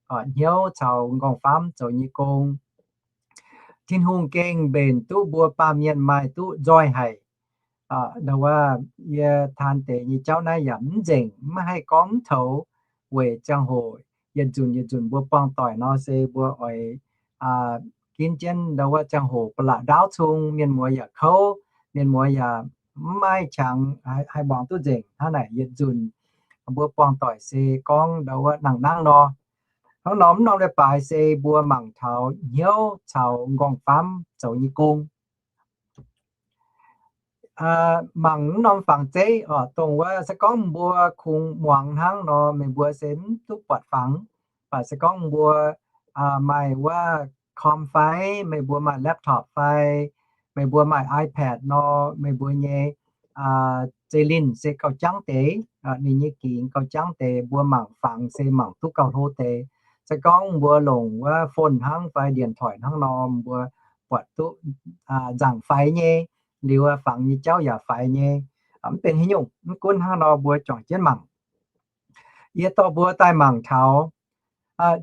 Hnyouv caux m'nqorngv-famv zoux nyei gong, Tin-Hungh gengh mbenc duqv mbuo baamh mienh maaih duqv nzoih haic. Ndau wuov yie taan deix nyei jauv naaiv yaac mv nzengc, mv haih gorngv mv toux, weic ziangh hoc yietc nzunc yietc nzunc mbuo buangh doic nor se mbuo oix ginv jienv ndau wuov ziangh hoc ba'laqc ndaauv cung, mienh muoz yaac kouv, mienh muoz yaac mv maaih qangx haih muangx duqv nzengc. Hnangv naaic yietc nzunc mbuo buangh doic se gorngv ndau wuov nangh nangv nor. Hnangv nor mv norm leiz-baaix se mbuo mangc taux hnyouv caux m'nqorngv-famv zoux nyei gong. Mangc mv norm fangx zeiv oc, dongh wuov se gorngv mbuo kungx muangx hnangv nor, meih mbuo se mv duqv buatc fangx. Mv baac se gorngv mbuo maaih wuov com fai, meih mbuo maaih laptop fai, meih mbuo maaih iPad nor, meih mbuo nyei zeiv linh se gauh jangv deix, ninh nyei gingx gauh jangv deix, mbuo mangc fangx se mangc duqv gauh hlo deix. Se gorngv mbuo longc wuov phone hnangv fai điện thoại hnangv nor, mbuo buatc duqv nzaangc faix nyei, liuz fangx nyei jauv yaac faix nyei. Mv benx haaix nyungc, mv gunv hnangv nor mbuo juangc jienv mangc. Yie dorh mbuo daaih mangc taux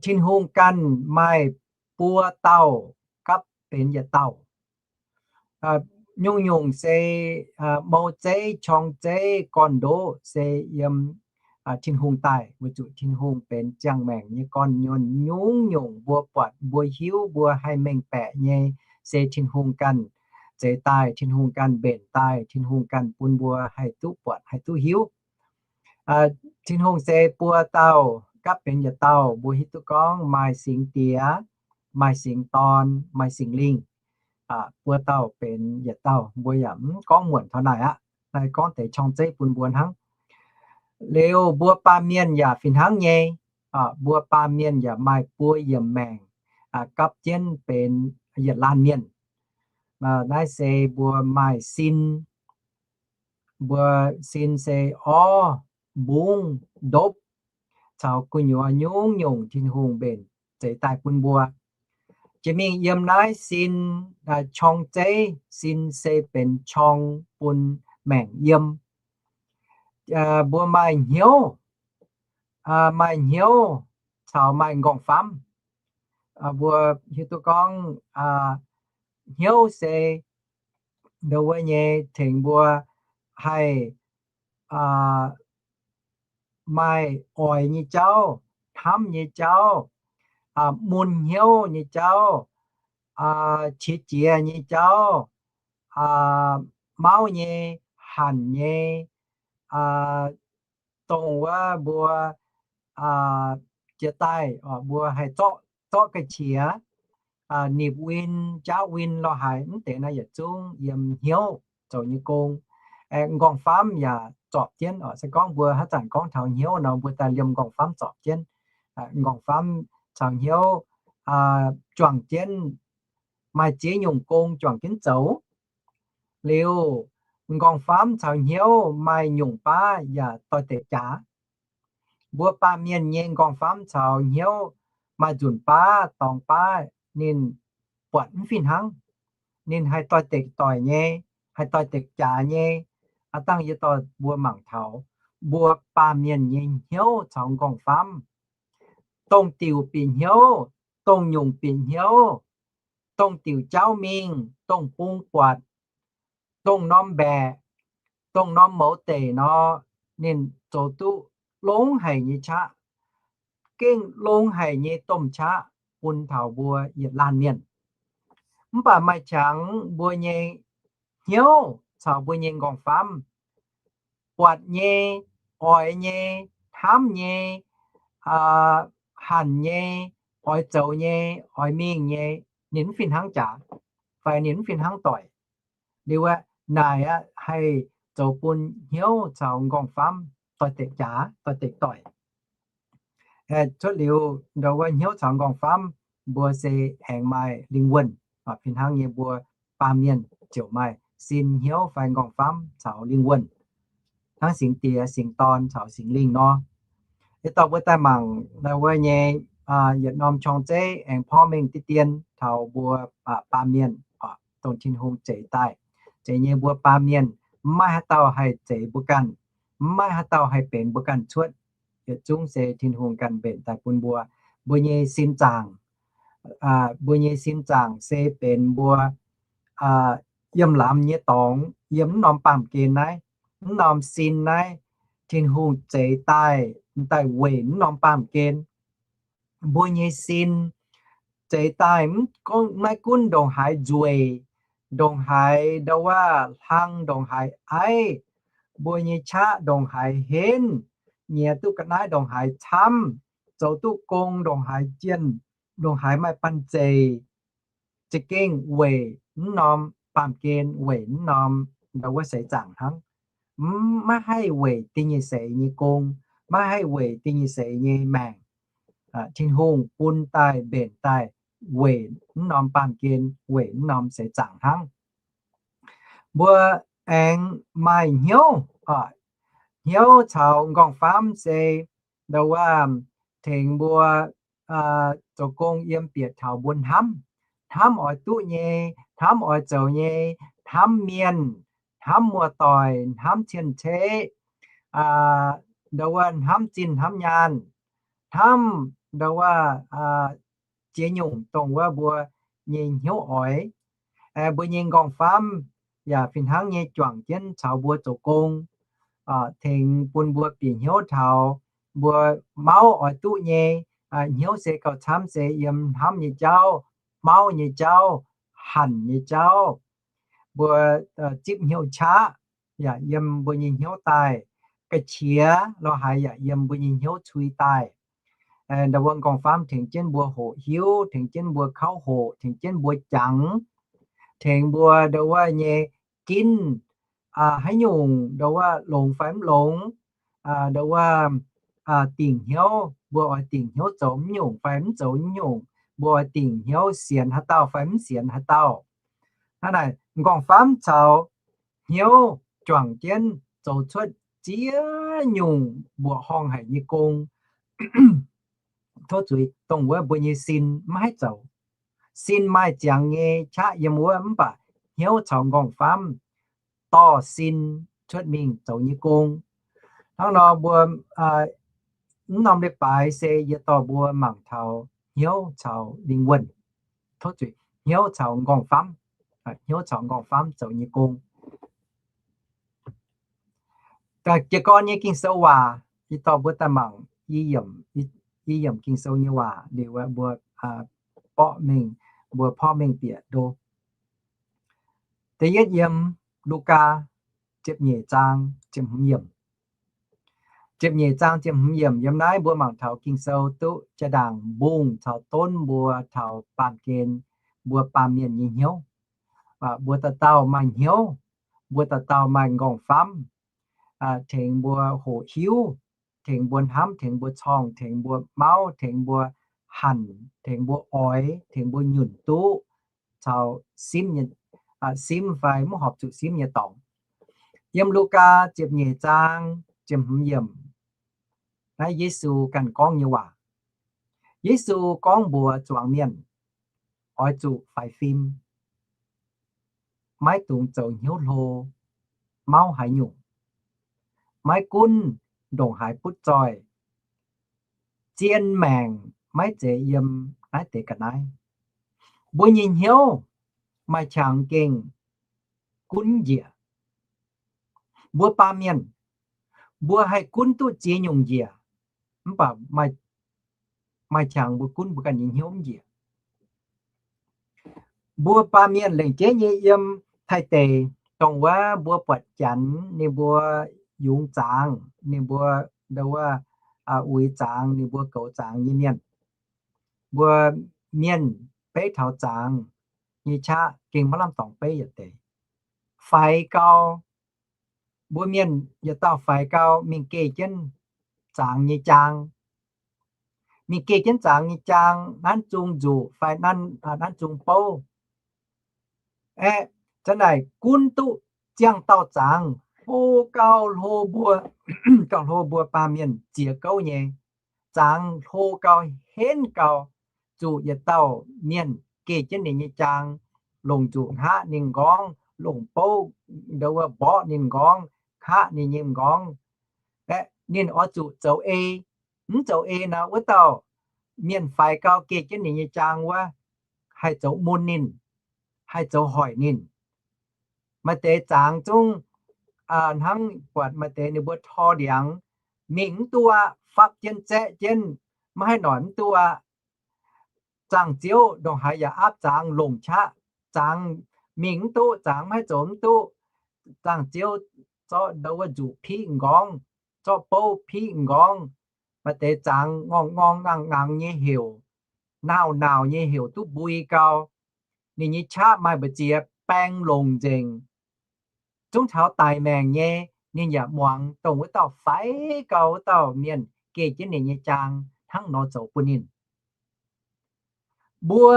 Tin-Hungh ganh maaih buo dauh gapv benx yietc dauh. Nyungc-nyungc se mou zeiv, qorng zeiv, gorn-ndoqv se yiem Tin-Hungh daaih, weic zuqc Tin-Hungh benx ziangh maengc nyei gorn-nyuonh. Nyungc-nyungc mbuo buatc, mbuo hiuv, mbuo haih mengh baeqc nyei, se Tin-Hungh ganh zeix daaih, Tin-Hungh ganh mbenc daaih, Tin-Hungh ganh bun mbuo haih duqv buatc, haih duqv hiuv. Tin-Hungh se buo dauh gapv benx yietc dauh. Mbuo hiuv duqv gorngv maaih Singx Diex, maaih Singx Dorn, maaih Singx Lingh. Buo dauh benx yietc dauh. Mbuo yaac mv gorngv muonc taux naaic aqv. Naaiv gorngv deix qorng zeiv bun mbuo hnangv. Liuz mbuo baamh mienh yaac fih hnangv nyei. Mbuo baamh mienh yaac maaih buo yiemc maengc gapv jienv benx yietc laanh mienh. Naaiv se mbuo maaih sin. Mbuo sin se orv, mbungv, ndopv, caux gu'nyuoz nyungc-nyungc Tin-Hungh mbenc zeix daaih bun mbuo. Jiex mingh yiem naaiv sin, qorng zeiv, sin se benx qorng bun maengc yiem. Mbuo maaih hnyouv, maaih hnyouv caux maaih m'nqorngv-famv. Mbuo hiuv duqv gorngv hnyouv se ndau wuov nyei tengx mbuo haih maaih oix nyei jauv, hnamv nyei jauv, mun hnyouv nyei jauv, qiex jiez nyei jauv, mauv nyei, hanc nyei, dongh wuov mbuo jiex daaih mbuo haih zorqv, zorqv ga'qiex, nipc win, jaauv win, lorh haaix mv deix naaiv yietc zungv yiem hnyouv zoux nyei gong. M'nqorngv-famv yaac zorpc jienv oc. Se gorngv mbuo haaix zanc gorngv taux hnyouv nor, mbuo daaih liemh m'nqorngv-famv zorpc jienv. M'nqorngv-famv caux hnyouv juangc jienv maaih ziex nyungc gong juangc jienv zoux. Liuz, m'nqorngv-famv caux hnyouv maaih nyungc baav yaac doix-dekc jaax. Mbuo baamh mienh nyei m'nqorngv-famv caux hnyouv maaih nzunc baav dorngx baav ninh buatc mv fih hnangv. Ninh haih doix-dekc doic nyei, haih doix-dekc jaax nyei. Aa, dangh yie dorh mbuo mangc taux mbuo baamh mienh nyei hnyouv caux m'nqorngv-famv, dongh diuc bieqc hnyouv, dongh nyungc bieqc hnyouv, dongh diuc jauv mingh, dongh bung buatc, dongh norm mbaeqc, dongh norm mouz deic nor, ninh zoux duqv longx haic nyei qaqv, gengh longx haic nyei domh qaqv bun taux mbuo yietc laanh mienh. Mv baac maaih qangx mbuo nyei hnyouv caux mbuo nyei m'nqorngv-famv, buatc nyei, oix nyei, hnamv nyei, hanc nyei, oix zoux nyei, oix mingh nyei, ninh mv fih hnangv jaax, fai ninh mv fih hnangv doic. Liuz aqv, naaic aqv haih zoux bun hnyouv caux m'nqorngv-famv doix-dekc jaax, doix-dekc doic. Cuotv liuz ndau wuov hnyouv caux m'nqorngv-famv, mbuo se aengx maaih lingh wuonh. Fih hnangv nyei mbuo baamh mienh ziouc maaih sin, hnyouv fai m'nqorngv-famv caux lingh wuonh, hnangv Singx Diex, Singx Dorn caux Singx Lingh nor. Yie dorh mbuo daaih mangc ndau wuov nyei yietc norm qorng-zeiv aengx porv mengh diqv dien taux mbuo baamh mienh, dongh Tin-Hungh zeix daaih. Zeix nyei mbuo baamh mienh, maiv maaih haaix dauh haih zeix mbuo ganh, maiv maaih haaix dauh haih benx mbuo ganh cuotv. Yietc zungv se Tin-Hungh ganh mbenc daaih bun mbuo. Mbuo nyei sin zaangc, mbuo nyei sin zaangc se benx mbuo yiem lamz nyei dorngx, yiem mv norm baamh gen naaiv, mv norm sin naaiv, Tin-Hungh zeix daaih, daaih weic mv norm baamh gen. Mbuo nyei sin zeix daaih maiv gunv ndongc haaix nzueic, ndongc haaix ndau wuov hlang, ndongc haaix aiv, mbuo nyei qaqv ndongc haiz henv, nyiex duqv ga'naaiv ndongc haiz camv, zoux duqv gong ndongc haaix jienh, ndongc haaix maaih banh zeic, za'gengh weic mv norm baamh gen, weic mv norm ndau wuov seix zaangc hnangv. Maiv haih weic ding nyei seix nyei gong, maiv haih weic ding nyei seix nyei maengc. Tin-Hungh bun daaih mbenc daaih weic mv norm baamh gen, weic mv norm seix zaangc hnangv. Mbuo aengx maaih hnyouv, hnyouv caux m'nqorngv-famv se ndau wuov tengx mbuo zoux gong yiem bieqc taux mbuo hnamv, hnamv oix duqv nyei, hnamv oix zoux nyei, hnamv mienh, hnamv muoz-doic, hnamv cien-ceqv, ndau wuov hnamv zinh hnamv nyaanh, hnamv ndau wuov ziex nyungc dongh wuov mbuo nyei hnyouv oix. Mbuo nyei m'nqorngv-famv yaac fih hnangv nyei juangc jienv caux mbuo zoux gong, tengx bun mbuo bieqc hnyouv taux mbuo mauv oix duqv nyei. Hnyouv se gauh camv se yiem hnamv nyei jauv, mauv nyei jauv, hanc nyei jauv. Mbuo zipv hnyouv qaqv yaac yiem mbuo nyei hnyouv daaih. Ga'qiex lo haaix yaac yiem mbuo nyei hnyouv cui daaih. Ndau wuov m'nqorngv-famv tengx jienv mbuo hoqc hiuv, tengx jienv mbuo kauv hoqc, tengx jienv mbuo jangx, tengx mbuo ndau wuov nyei ginv haaix nyungc ndau wuov longx fai mv longx, ndau wuov dingc hnyouv, mbuo oix dingc hnyouv zoux mv nyungc fai mv zoux mv nyungc, mbuo oix dingc hnyouv sienx haaix dauh fai mv sienx haaix dauh. Hnangv naaic m'nqorngv-famv caux hnyouv juangc jienv zoux cuotv ziex nyungc mbuoqc horngh haic nyei gong. Tov zuiz, dongh wuov mbuo nyei sin maiv haih zoux. Sin maaih ziangx nyei qaqv yiem wuov, mv baac hnyouv caux m'nqorngv-famv dorh sin cuotv mingh zoux nyei gong. Hnangv nor mbuo mv norm leiz-baaix se yie dorh mbuo mangc taux hnyouv caux lingh wuonh. Tov zuiz, hnyouv caux m'nqorngv-famv, hnyouv caux m'nqorngv-famv zoux nyei gong. Jiez gorn nyei Ging-Sou waac, yie dorh mbuo daaih mangc i yiemc Ging-Sou nyei waac liuz, mbuo borqv mingh, mbuo porv mengh bieqc ndo. Da'yietv yiem Lugaa ziepc nyeic zaang ziepc hmz yiemc. Ziepc nyeic zaang ziepc hmz yiemc. Yiem naaiv mbuo mangc taux Ging-Sou duqv jaa-ndaangc mbungh caux donv mbuo taux baamh gen, mbuo baamh mienh nyei hnyouv. Mbuo dauh dauh maaih hnyouv, mbuo dauh dauh maaih m'nqorngv-famv, tengx mbuo hoqc hiuv, tengx mbuo hnamv, tengx mbuo corngh, tengx mbuo mauv, tengx mbuo hanc, tengx mbuo oix, tengx mbuo nyunc duqv caux simv, simv fai mv horpc zuqc simv nyei dorngx. Yiem Lugaa ziepc nyeic zaang ziepc hmz yiemc, naaiv Yesu ganh gorngv nyei waac. Yesu gorngv mbuox zuangx mienh, oix zuqc faix fim, maiv dungx zoux hnyouv hlo, mauv haaix nyungc, maiv gunv ndongc haaix butv zoih, zien maengc maiv zeiz yiem naaiv deix ga'naaiv. Mbuo nyei hnyouv maaih qangx gengh gunv njiec. Mbuo baamh mienh, mbuo haih gunv duqv ziex nyungc njiec, mv baac maaih qangx mbuo gunv mbuo ganh nyei hnyouv njiec. Mbuo baamh mienh lengc jeiv nyei yiem Taiv deic, dongh wuov mbuo buatc Janx ninh mbuo yungz zaangz, ninh mbuo ndau wuov uix zaangz, ninh mbuo goux zaangz nyei mienh. Mbuo mienh beiv taux zaangz nyei qaqv gengh maiv lamh dorngx beiv yietc deix. Faix gau, mbuo mienh yietc dauh faix gau mingh geh jienv zaangz nyei jaang, mingh geh jienv zaangz nyei jaang, nanv zung nzuqc fai nanv zung bouv. Aeqv, zanc naaic gunv duqv ziangh dauh zaangz hlo gauh hlo mbuo, gauh hlo mbuo baamh mienh ziex gouv nyei. zangx hlo gau, henv gau, zuqc yietc dauh mienh geh jienv ninh nyei jaang, longc nzuqc hngaqv ninh nqorngv, longc bouv ndo wuov mborqv ninh nqorngv, hngaqv ninh nyei nqorngv. Aeqv, ninh oix zuqc zoux ei. Mv zoux ei nor, wuov dauh mienh faix gau geh jienv ninh nyei jaang wuov, haih zoux mun ninh, haih zoux hoic ninh. Maaih deix zangx zungv hnangv buatc maaih deix ninh mbuo tor ndiangx, mingh mv duqv aqv, fapv jienv zaeqv jienv, maiv haih noic mv duqv aqv. Zaangc Ziouv ndongc haaix yaac aapv zangx longc qaqv. Zangx mingh mv duqv, zangx maiv haih zoux mv duqv. Zaangc Ziouv zorqv ndo wuov nzuqc piqv m'nqorngv, zorqv bouv piqv m'nqorngv. Maaih deix zangx ngorngh ngorngh ngangh ngangx nyei heuc, nauc nauc nyei heuc duqv mbui gau. Ninh nyei qaqv maaih mbu'ziex baeng longc nzengc. Zungv taux daic maengc nyei, ninh yaac muangx dongh wuov dauh faix gau wuov dauh mienh geh jienv ninh nyei jaang hnangv nor zoux bun ninh. Mbuo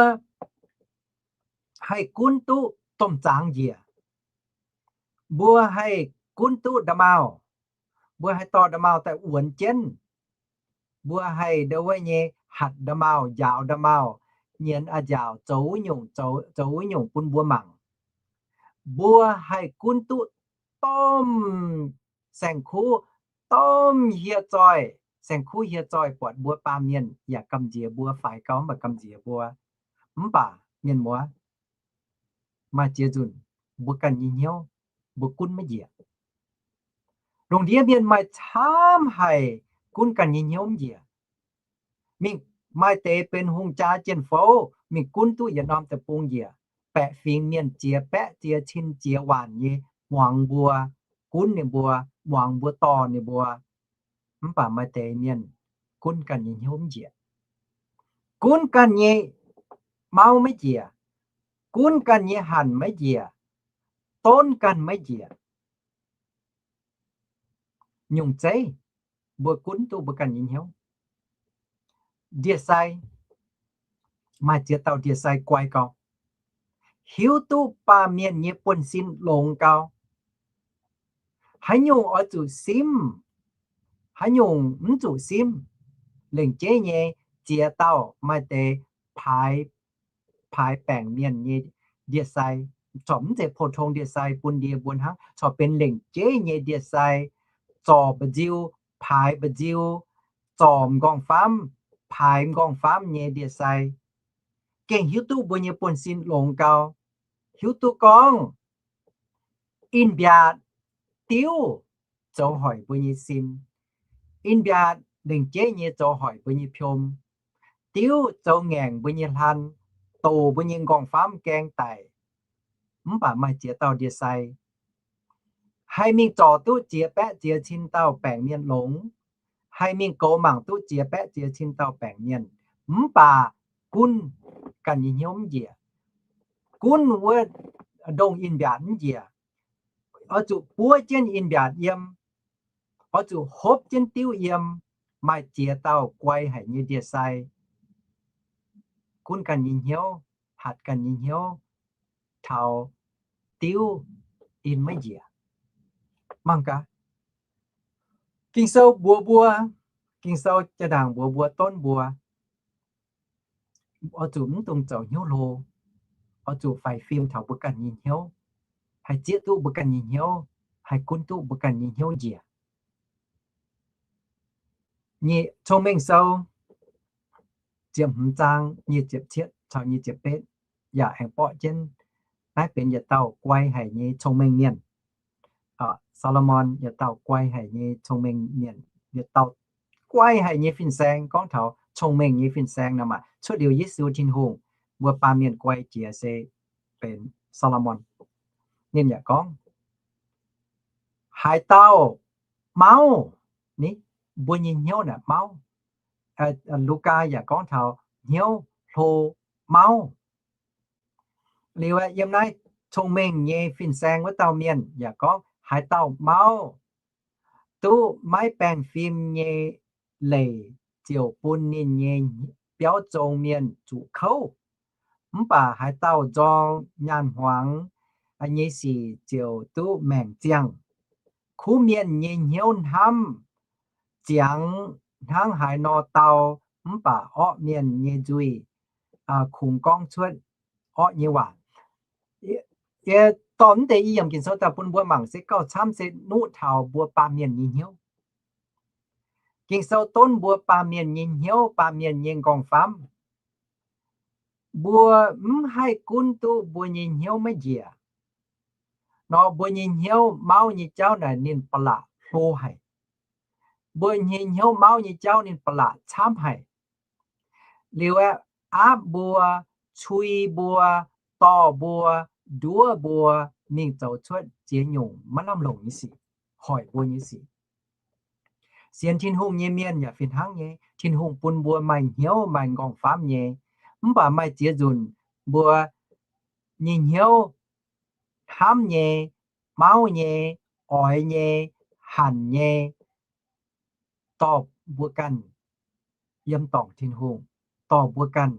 haih gunv duqv domh zaangx njiec. Mbuo haih gunv duqv nda'maauh. Mbuo haih dorh nda'maauh daaih wuonx jienv. Mbuo haih ndo wuov nyei hatc nda'maauh, njaaux nda'maauh, nyienz a'nziaauc, zoux wuov nyungc, zoux, zoux wuov nyungc bun mbuo mangc. Mbuo haih gunv duqv domh saeng-kuv, domh hieh zoih, saeng-kuv hieh zoih buatc mbuo baamh mienh yaac gamh nziex mbuo, faix gau mv baac gamh nziex mbuo. Mv baac mienh muoz, maaih ziex nzunc mbuo ganh nyei hnyouv mbuo gunv maiv njiec. Lungh ndiev mienh maaih camv haic gunv ganh nyei hnyouv mv njiec. Mingh maaih deix benx hungh jaa jien-fouv mingh gunv duqv yietc norm deic-bung njiec, baeqc fingx mienh ziex baeqv ziex cin ziex waanc nyei muangx mbuo, gunv ninh mbuo, muangx mbuo dorh ninh mbuo. Mv baac maaih deix mienh gunv ganh nyei hnyouv mv njiec. Gunv ganh nyei mauv maiv njiec, gunv ganh nyei hanc maiv njiec, donv ganh maiv njiec. Nyungc zeiv mbuo gunv duqv mbuo ganh nyei hnyouv. Ndie-sai, maaih ziex dauh ndie-sai guai gau, hiuv duqv baamh mienh nyei buonv-sin longx gau, haaix nyungc oix zuqc simv, haaix nyungc mv zuqc simv. Lengc jeiv nyei ziex dauh maaih deix paaix, paaix baengc mienh nyei ndie-sai, corc mv zeiz pou-tong ndie-sai bun ndie mbuo hnangv, corc benx lengc jeiv nyei ndie-sai, zorc mba'nziu, paaix mba'nziu, zorc m'nqorngv-famv, paaix m'nqorngv-famv nyei ndie-sai, gengh hiuv duqv mbuo nyei buonv-sin longx gau, hiuv duqv gorngv in-mbiaatc diuv zoux hoic mbuo nyei sin. In-mbiaatc lengc jeiv nyei zoux hoic mbuo nyei piom. Diuv zoux ngaengc mbuo nyei hlan, doqc mbuo nyei m'nqorngv-famv gaeng daic. Mv baac maaih ziex dauh ndie-sai haih mingh zorc duqv ziex baeqv ziex cin dauh baengc mienh longx, haih mingh goux mangc duqv ziex baeqv ziex cin dauh baengc mienh, mv baac gunv ganh nyei hnyouv mv njiec, gunv wuov ndongh in-mbiaatc mv njiec, oix zuqc buov jienv in-mbiaatc yiem, oix zuqc hopv jienv diuv yiem. Maaih ziex dauh guai haic nyei ndie-sai gunv ganh nyei hnyouv, hatc ganh nyei hnyouv taux diuv in maiv njiec. Mangc gaax, Ging-Sou mbuox mbuo, Ging-Sou jaa-ndaangc mbuox mbuo, donv mbuo oix zuqc mv dungx zoux hnyouv hlo, oix zuqc faix fim taux mbuo ganh nyei hnyouv, haih zieqv duqv mbuo ganh nyei hnyouv, haih gunv duqv mbuo ganh nyei hnyouv njiec. Nyei Cong-Mengh Sou ziepc hmz zaang nyic ziepc cietv caux nyic ziepc betv yaac aengx borqv jienv naaiv benx yietc dauh guai haic nyei cong-mengh mienh. Saa^lo^morn yietc dauh guai haic nyei cong-mengh mienh, yietc dauh guai haic nyei fin-saeng. Gorngv taux cong-mengh nyei fin-saeng nor, maaih cuotv liuz Yesu Tin-Hungh, mbuo baamh mienh guai jiex se benx Saa^lo^morn. Ninh yaac gorngv, haaix dauh mauv, ni, mbuo nyei hnyouv naaic mauv. Lugaa yaac gorngv taux hnyouv hlo mauv. Liuz yiem naaiv cong-mengh nyei fin-saeng wuov dauh mienh yaac gorngv, haaix dauh mauv duqv maiv baengh fim nyei leic ziouc bun ninh nyei biauv zong mienh zuqc kouv. Mv baac haaix dauh nzorng nyaanh hmuangx nyei sic ziouc duqv maengc ziangh. Kuv mienh nyei hnyouv hnamv ziangx hnangv haaix nor dau, mv baac orqv mienh nyei nzuih kungx gorngv cuotv orqv nyei waac. Yie dorh mv deix i yiemc Ging-Sou daaih bun mbuo mangc se gauh camv se nuqv taux mbuo baamh mienh nyei hnyouv. Ging-Sou donv mbuo baamh mienh nyei hnyouv, baamh mienh nyei nqorngv-famv. Mbuo mv haih gunv duqv mbuo nyei hnyouv maiv njiec nor, mbuo nyei hnyouv mauv nyei jauv naaic ninh ba'laqc hlo haic. Mbuo nyei hnyouv mauv nyei jauv ninh ba'laqc camv haic. Liuz aeqv, aapv mbuo, cui mbuo, dorh mbuo, nduov mbuo mingh zoux cuotv ziex nyungc maiv lamh longc nyei sic, hoic mbuo nyei sic. Sienx Tin-Hungh nyei mienh yaac fih hnangv nyei. Tin-Hungh bun mbuo maaih hnyouv, maaih nqorngv-famv nyei. Mv baac maaih ziex nzunc mbuo nyei hnyouv hnamv nyei, mauv nyei, oix nyei, hanc nyei, dorh mbuo ganh yiem dorngc Tin-Hungh, dorh mbuo ganh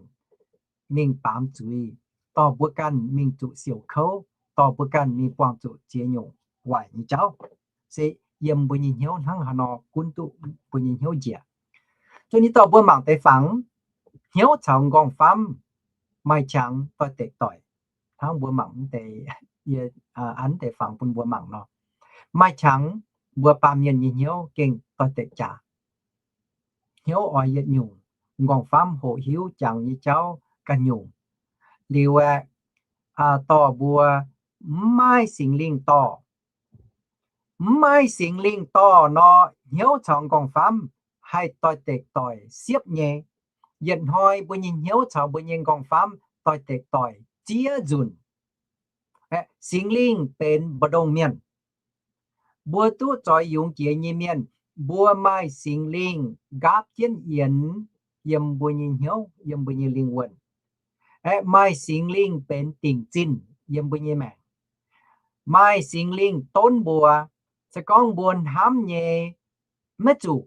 mingh baamz zuiz, dorh mbuo ganh mingh zuqc siouc kouv, dorh mbuo ganh mingh buangh zuqc ziex nyungc waaic nyei jauv. Se yiem mbuo nyei hnyouv hnangv haaix nor gunv duqv mbuo nyei hnyouv njiec. Zuqc ninh dorh mbuo mangc deix fangx, hnyouv caux nqorngv-famv maaih qangx doix-dekc doic. Hnangv mbuo mangc deix, yie an deix fangx bun mbuo mangc nor, maaih qangx mbuo baamh mienh nyei hnyouv gengh doix-dekc jaax. Hnyouv oix yietc nyungc, nqorngv-famv hoqc hiuv jangx nyei jauv ganh nyungc. Liuz aeqv, dorh mbuo mv maaih Singx Lingh dorh. Mv maaih Singx Lingh dorh nor, hnyouv caux nqorngv-famv haih doix-dekc doic siepv nyei. Yietc hnoi mbuo nyei hnyouv caux mbuo nyei nqorngv-famv doix-dekc doic ziex nzunc. Singx Lingh benx mbu'ndongx mienh. Mbuo duqv zoix yungz jiex nyei mienh, mbuo maaih Singx Lingh nqaapv jienv yienx yiem mbuo nyei hnyouv, yiem mbuo nyei lingh wuonh. Aeqv, maaih Singx Lingh benx dingc zinh yiem mbuo nyei maengc. Maaih Singx Lingh donv mbuo. Se gorngv mbuo hnamv nyei maiv zuqc,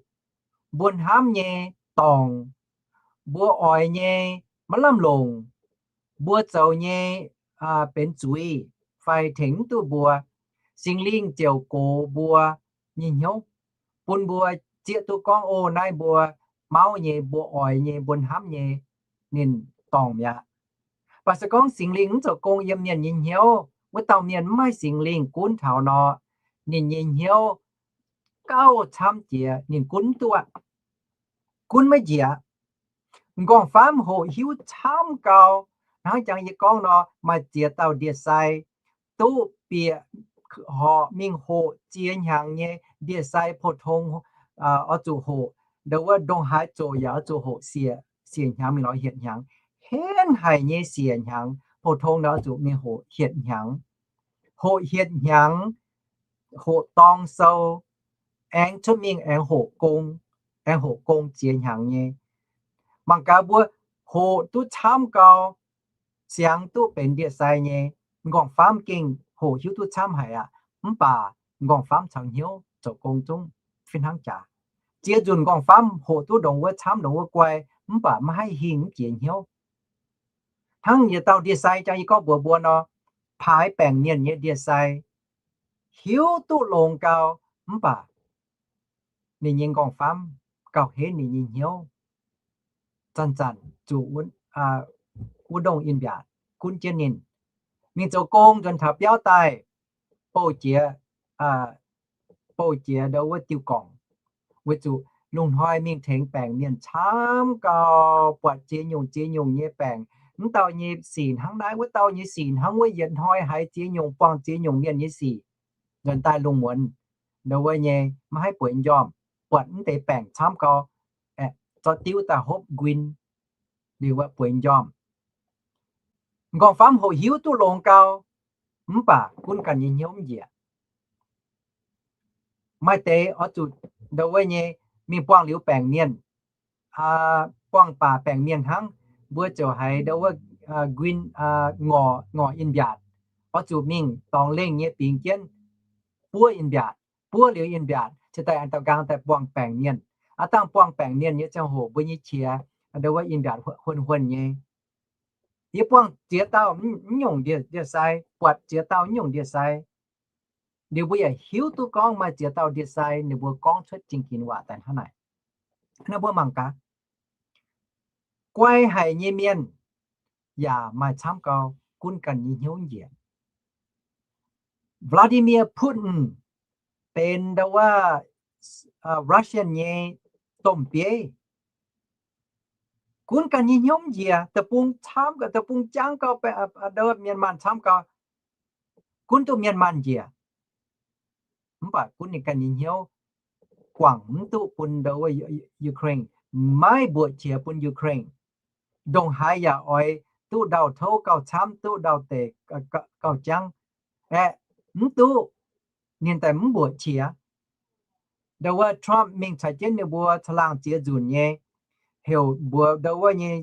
mbuo hnamv nyei dorngc, mbuo oix nyei maiv lamh longc, mbuo zoux nyei benx zuiz fai tengx mv duqv mbuo, Singx Lingh ziouc gox mbuo nyei hnyouv, bun mbuo zieqv duqv gorngv, o, naaiv mbuo mauv nyei, mbuo oix nyei, mbuo hnamv nyei, ninh dorngc mi'aqv. Mv baac se gorngv Singx Lingh mv zoux gong yiem mienh nyei hnyouv, wuov dauh mienh mv maaih Singx Lingh gunv taux nor, ninh nyei hnyouv gauh camv jiex, ninh gunv mv duqv, gunv maiv njiec. M'nqorngv-famv hoqc hiuv camv gau, hnangv jangx yie gorngv nor, maaih ziex dauh ndie-sai duqv bieqc horqc mingh hoqc ziex hnyangx nyei ndie-sai pou-tong oix zuqc hoqc, ndau wuov ndongc haaix zoqc yaac oix zuqc hoqc siec, siec hnyangx mingh lorz hietc hnyangx. Henv haic nyei siec hnyangx, pou-tong ndau oix zuqc mingh hoqc hietc hnyangx. Hoqc hietc hnyangx, hoqc dorng sou, aengx cuotv mingh aengx hoqc gong, aengx hoqc gong ziex hnyangx nyei. Mangc gaax mbuo hoqc duqv camv gau, siangx duqv benx ndie-sai nyei, m'nqorngv-famv gengh hoqc hiuv duqv camv haic aqv. Mv baac m'nqorngv-famv caux hnyouv zoux gong zungv fih hnangv jaax. Ziex nzunc m'nqorngv-famv hoqc duqv ndongc wuov camv ndongc wuov guai, mv baac maiv haih hingh mv jiex hnyouv. Hnangv yietc dauh ndie-sai jangx yie gorngv mbuox mbuo nor, paaix baengc mienh nyei ndie-sai hiuv duqv longx gau, mv baac ninh nyei m'nqorngv-famv gauh henv ninh nyei hnyouv, zanc-zanc zuqc wuov ndongh in-mbiatc gunv jienv ninh. Mingh zoux gong nzuonx taux biauv daaih, bouh jiex, bouh jiex ndau wuov diuh gorngc, weic zuqc lungh hnoi mingh tengx baengc mienh camv gau, buatc ziex nyungc ziex nyungc nyei baengc, mv dauh nyei sic hnangv naaiv, wuov dauh nyei sic hnangv wuov, yietc hnoi haiz ziex nyungc, buangh ziex nyungc mienh nyei sic. Nzuonx daaih lungh muonz ndau wuov nyei maiv haih bueix m'njormh, buatc mv deix baengc camv gau, zorqv diuv daaih hopv nquin, liuz wuov bueix m'njormh. M'nqorngv-famv hoqc hiuv duqv longx gau, mv baac gunv ganh nyei hnyouv mv njiec. Maaih deix oix zuqc ndau wuov nyei mingh buangh liuz baengc mienh, buangh baac baengc mienh hnangv, mbuo ziouc haiz ndau wuov nquin, ngorc, ngorc in-mbiaatc, oix zuqc mingh dorngx lengh nyei bingx jienv buov in-mbiaatc. Buov liuz in-mbiaatc cingx daaih aengx daux nqaang daaih buangh baengc mienh. Aav dangh buangh baengc mienh nyei ziangh hoc mbuo nyei qiex ndau wuov in-mbiaatc huon-huonh nyei. Yie buangh ziex dauh mv nyungc ndie-sai, buatc ziex dauh mv nyungc ndie-sai, liuz mbuo yaac hiuv duqv gorngv maaih ziex dauh ndie-sai ninh mbuo gorngv cuotv zingh ginx waac daaih hnangv naaic. Naaiv mbuo mangc gaax, guai haic nyei mienh yaac maaih camv gau gunv ganh nyei hnyouv njiec. Vladimir Putin benx ndau wuov Russian nyei domh bieiv. Gunv ganh nyei hnyouv njiec, deic-bung camv, deic-bung jangv gau, ndau mienh maanh camv gau, gunv duqv mienh maanh njiec. Mv baac gunv ninh ganh nyei hnyouv guangc mv duqv bun ndau wuov Ukraine, maiv mbuoqc qiex bun Ukraine. Ndongc haaix yaac oix duqv ndau-touv gauh camv, duqv ndau-deic gauh jangv. Aeqv, mv duqv, ninh daaih mv mbuoqc qiex. Ndau wuov Trump mingh caux jienv ninh mbuo caangh laangh ziex nzunc nyei, heuc mbuox ndau wuov nyei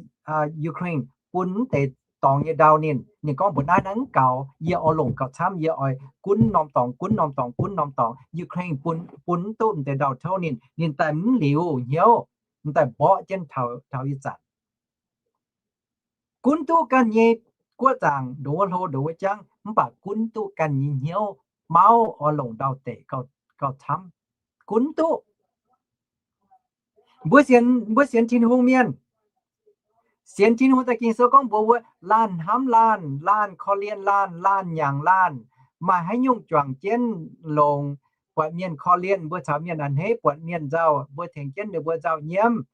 Ukraine bun mv deix dorngx nyei ndau ninh. Ninh gorngv mbuox naaiv, naaiv mv gaux, yie oix longc gauh camv, yie oix gunv norm dorngx, gunv norm dorngx, gunv norm dorngx. Ukraine bun, bun mv duqv mv deix ndau-touv ninh, ninh daaih mv liuz hnyouv, ninh daaih mborqv jienv taux, taux ih zanc. Gunv duqv ganh nyei guoqv zaangc ndongc wuov hlo ndongc wuov jangv, mv baac gunv duqv ganh nyei hnyouv mauv oix longc ndau-deic gauh, gauh camv. Gunv duqv. Mbuo sienx, mbuo sienx Tin-Hungh mienh, sienx Tin-Hungh daaih Ging-Sou gorngv mbuox mbuo, laanh hnamv laanh, laanh korv-lienh laanh, laanh nyanc laanh, maaih haaix nyungc juangc jienv longx, buatc mienh korv-lienh, mbuo caux mienh a'hneiv, buatc mienh nzauh, mbuo tengx jienv ninh mbuo nzauh nyiemv.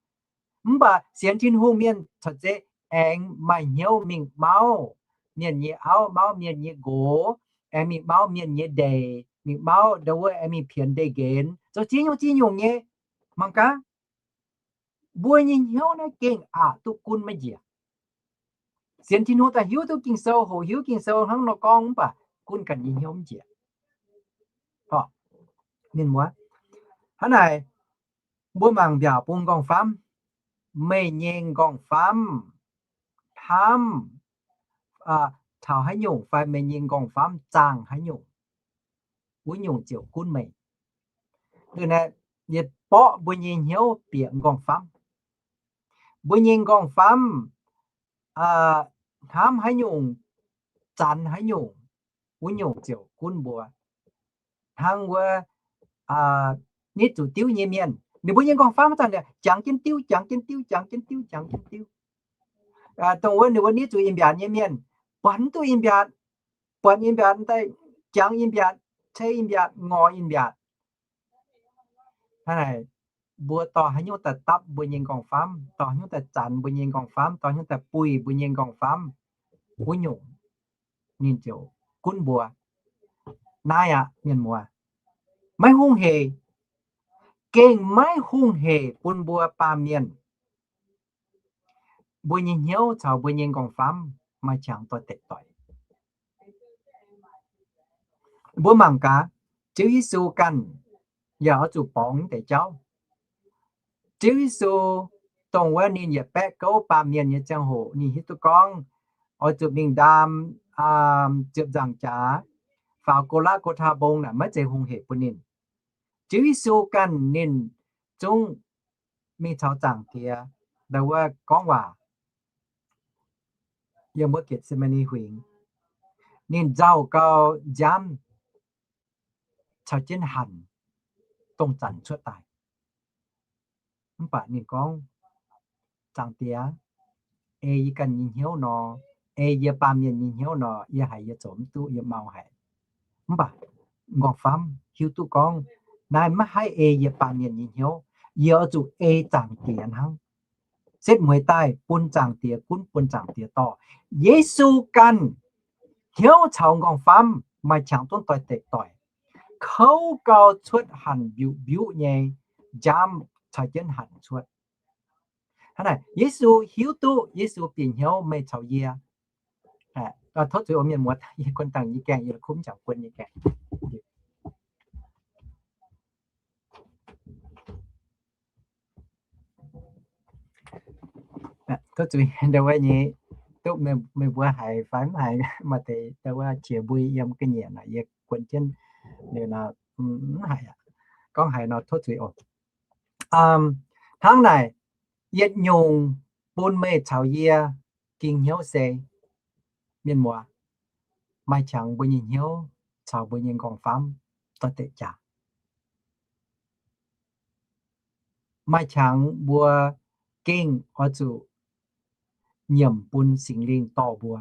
Mv baac sienx Tin-Hungh mienh corc zeiz aengx maaih hnyouv mingh mauv mienh nyei auv, mauv mienh nyei nqox, aengx mingh mauv mienh nyei ndeic, mingh mauv ndau wuov, aengx mingh pienx ndeic-nqenx, zoux ziex nyungc ziex nyungc nyei. Mangc gaax, mbuo nyei hnyouv naaiv gengh aqc duqv gunv maiv njiec. Sienx Tin-Hungh daaih hiuv duqv Ging-Sou, hoqc hiuv Ging-Sou hnangv nor gorngv, mv baac gunv ganh nyei hnyouv mv njiec. Ninh mbuo hnangv naaic, mbuo mangc mbiaauc bung nqorngv-famv, meih nyei nqorngv-famv hnamv taux haaix nyungc fai meih nyei nqorngv-famv zaangh haaix nyungc, wuov nyungc ziouc gunv meih. Yie borqv mbuo nyei hnyouv bieqc nqorngv-famv. Mbuo nyei nqorngv-famv hnamv haaix nyungc, zanx haaix nyungc, wuov nyungc ziouc gunv mbuo. Hnangv wuov nitv zuqc diuv nyei mienh, ninh mbuo nyei nqorngv-famv zanc jangx jienv diuv, jangx jienv diuv, jangx jienv diuv, jangx jienv diuv. Dongh wuov ninh mbuo nitv zuqc in-mbiaatc nyei mienh, buatc mv duqv in-mbiaatc, buatc in-mbiaatc daaih jangx in-mbiaatc, cei in-mbiaatc, ngorc in-mbiaatc. Hnangv naaic, mbuo dorh haaix nyungc daaih dapv mbuo nyei nqorngv-famv, dorh haaix nyungc daaih zanx mbuo nyei nqorngv-famv, dorh haaix nyungc daaih buih mbuo nyei nqorngv-famv, wuov nyungc ninh ziouc gunv mbuo. Naaiv aqv, mienh muoz, maiv hungh heic, gengh maiv hungh heic bun mbuo baamh mienh. Mbuo nyei hnyouv caux mbuo nyei nqorngv-famv maaih qangx doix-dekc doic. Mbuo mangc gaax, Ziouv Yesu ganh yaac oix zuqc borngz deix jauv. Ziouv Yesu dongh wuov ninh yietc baeqv gouv baamh mienh nyei ziangh hoc, ninh hiuv duqv gorngv oix zuqc mingh ndaam ziepc nzaangc jaax, faaux Go^laa^go^taa Mbong naaic maiv zeiz hungh heic bun ninh. Ziouv Yesu ganh ninh zungv mingh caux Zaangc Diex ndau wuov gorngv waac yiem wuov Getc^se^maa^ni Huingx. Ninh nzauh gau, nziaamv caux jienv hanc dongh zanc cuotv daaih. Mv baac ninh gorngv, Zaangc Diex, ei yie ganh nyei hnyouv nor, ei yie baamh mienh nyei hnyouv nor, yie haiz yie zoux mv duqv, yie mau haic. Mv baac nqorngv-famv hiuv duqv gorngv, naaiv maiv haih ei yie baamh mienh nyei hnyouv. Yie oix zuqc ei Zaangc Diex hnangv. Setv mueiz daaih bun Zaangc Diex gunv, bun Zaangc Diex dorh. Yesu ganh hnyouv caux nqorngv-famv maaih qangx zunv doix-dekc doic, kouv gau cuotv hanc mbiuqc mbiuqv nyei nziaamv caux jienv hanc cuotv. Hnangv naaic, Yesu hiuv duqv Yesu bieqc hnyouv meih caux yie. Tov zuiz oc mienh muoz, yie guon dangh nyei gaengh, yie la'kuqv m'jangc guon nyei gaengh. Tov zuiz, ndau wuov nyei, duqv meih mbuo haiz fai mv haiz, maaih deix ndau wuov qiex mbui yiem ga'nyiec naaic, yie guon jienv liuz nor, mv haiz aqv. Gorngv haiz nor tov zuiz oc. Hnangv naaic, yietc nyungc bun meih caux yie ging hnyouv se, mienh muoz, maaih qangx mbuo nyei hnyouv caux mbuo nyei nqorngv-famv doix-dekc jaax. Maaih qangx mbuo gengh oix zuqc nyiemc bun Singx Lingh dorh mbuo.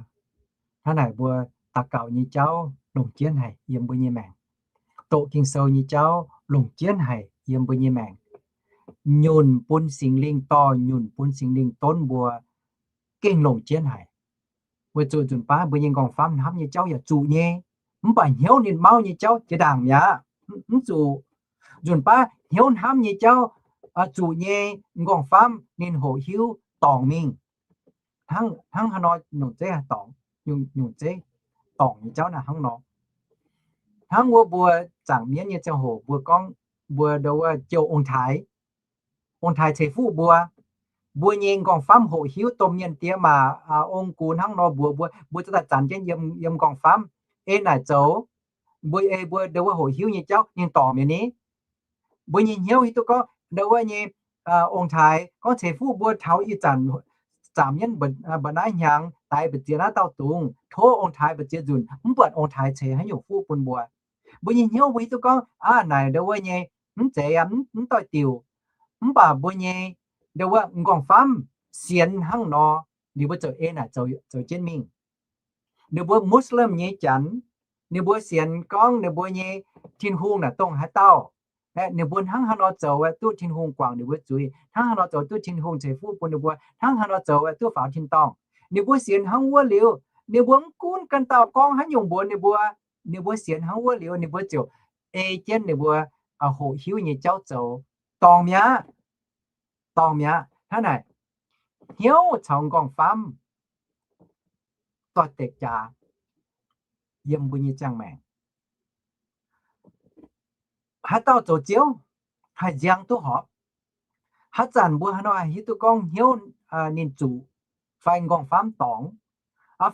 Hnangv naaic mbuo daux gaux nyei jauv longc jienv haic yiem mbuo nyei maengc. Doqc Ging-Sou nyei jauv longc jienv haic yiem mbuo nyei maengc. Nyunc bun Singx Lingh dorh, nyunc bun Singx Lingh donv mbuo gengh longc jienv haic. Weic zuqc nzunc baav mbuo nyei nqorngv-famv hnamv nyei jauv yaac zuqc nyei, mv baac hnyouv ninh mauv nyei jauv jiex ndaangc mi'aqv. Mv zuqc. Nzunc baav hnyouv hnamv nyei jauv zuqc nyei, nqorngv-famv ninh hoqc hiuv dorngc mingh. Hnangv haaix nor nyungc zeiv haih dorngc? Nyungc zeiv dorngc nyei jauv naaiv hnangv nor. Hnangv wuov mbuo zaangc mienv nyei ziangh hoc mbuo gorngv, mbuo ndo wuov jouh ong-taaix, ong-taaix ceix fuqv mbuo. Mbuo nyei nqorngv-famv hoqc hiuv domh mienh diex maac, ong-gux hnangv nor mbuox mbuo, mbuo zuqc daaih zanc jienv yiem, yiem nqorngv-famv ei naaic zoux. Mbuo ei mbuo ndo wuov hoqc hiuv nyei jauv ninh dorngc mi'aqv ni. Mbuo nyei hnyouv hiuv duqv gorngv ndo wuov nyei ong-taaix gorngv ceix fuqv mbuo taux ih zanc zaangc mienv mba'naaiv hnyangx daix mbu'ziex naaiv dauh dungz, tov ong-taaix mbu'ziex nzunc mv buatc ong-taaix ceix haaix nyungc fuqv bun mbuo. Mbuo nyei hnyouv mbuo hiuv duqv gorngv aav naaic ndo wuov nyei mv zeiz, mv doix-diuc. Mv baac mbuo nyei ndo wuov nqorngv-famv sienx hnangv nor, ninh mbuo ziouc ei naaic zoux jienv mingh. Ninh mbuo Muslim nyei janx, ninh mbuo sienx gorngv ninh mbuo nyei Tin-Hungh naaic dongh haaix dauh. Ninh mbuo hnangv haaix nor zoux aeqv, duqv Tin-Hungh guangc ninh mbuo zuiz, hnangv haaix nor zoux duqv Tin-Hungh ceix fuqv bun ninh mbuo, hnangv haaix nor zoux aeqv, duqv faaux tin-dorngh. Ninh mbuo sienx hnangv wuov liuz, ninh mbuo mv gunv ganh dauh gorngv haaix nyungc mbuox ninh mbuo, ninh mbuo sienx hnangv wuov liuz, ninh mbuo ziouc ei jienv ninh mbuo hoqc hiuv nyei jauv zoux, dorngc mi'aqv. Dorngc mi'aqv. Hnangv naaic, hnyouv caux nqorngv-famv doix-dekc jaax yiem mbuo nyei ziangh maengc. Haaix dauh zoux Ziouv haih nziang duqv horpc. Haaix zanc mbuo haaix nor haih hiuv duqv gorngv hnyouv ninh zuqc fai nqorngv-famv dorngc,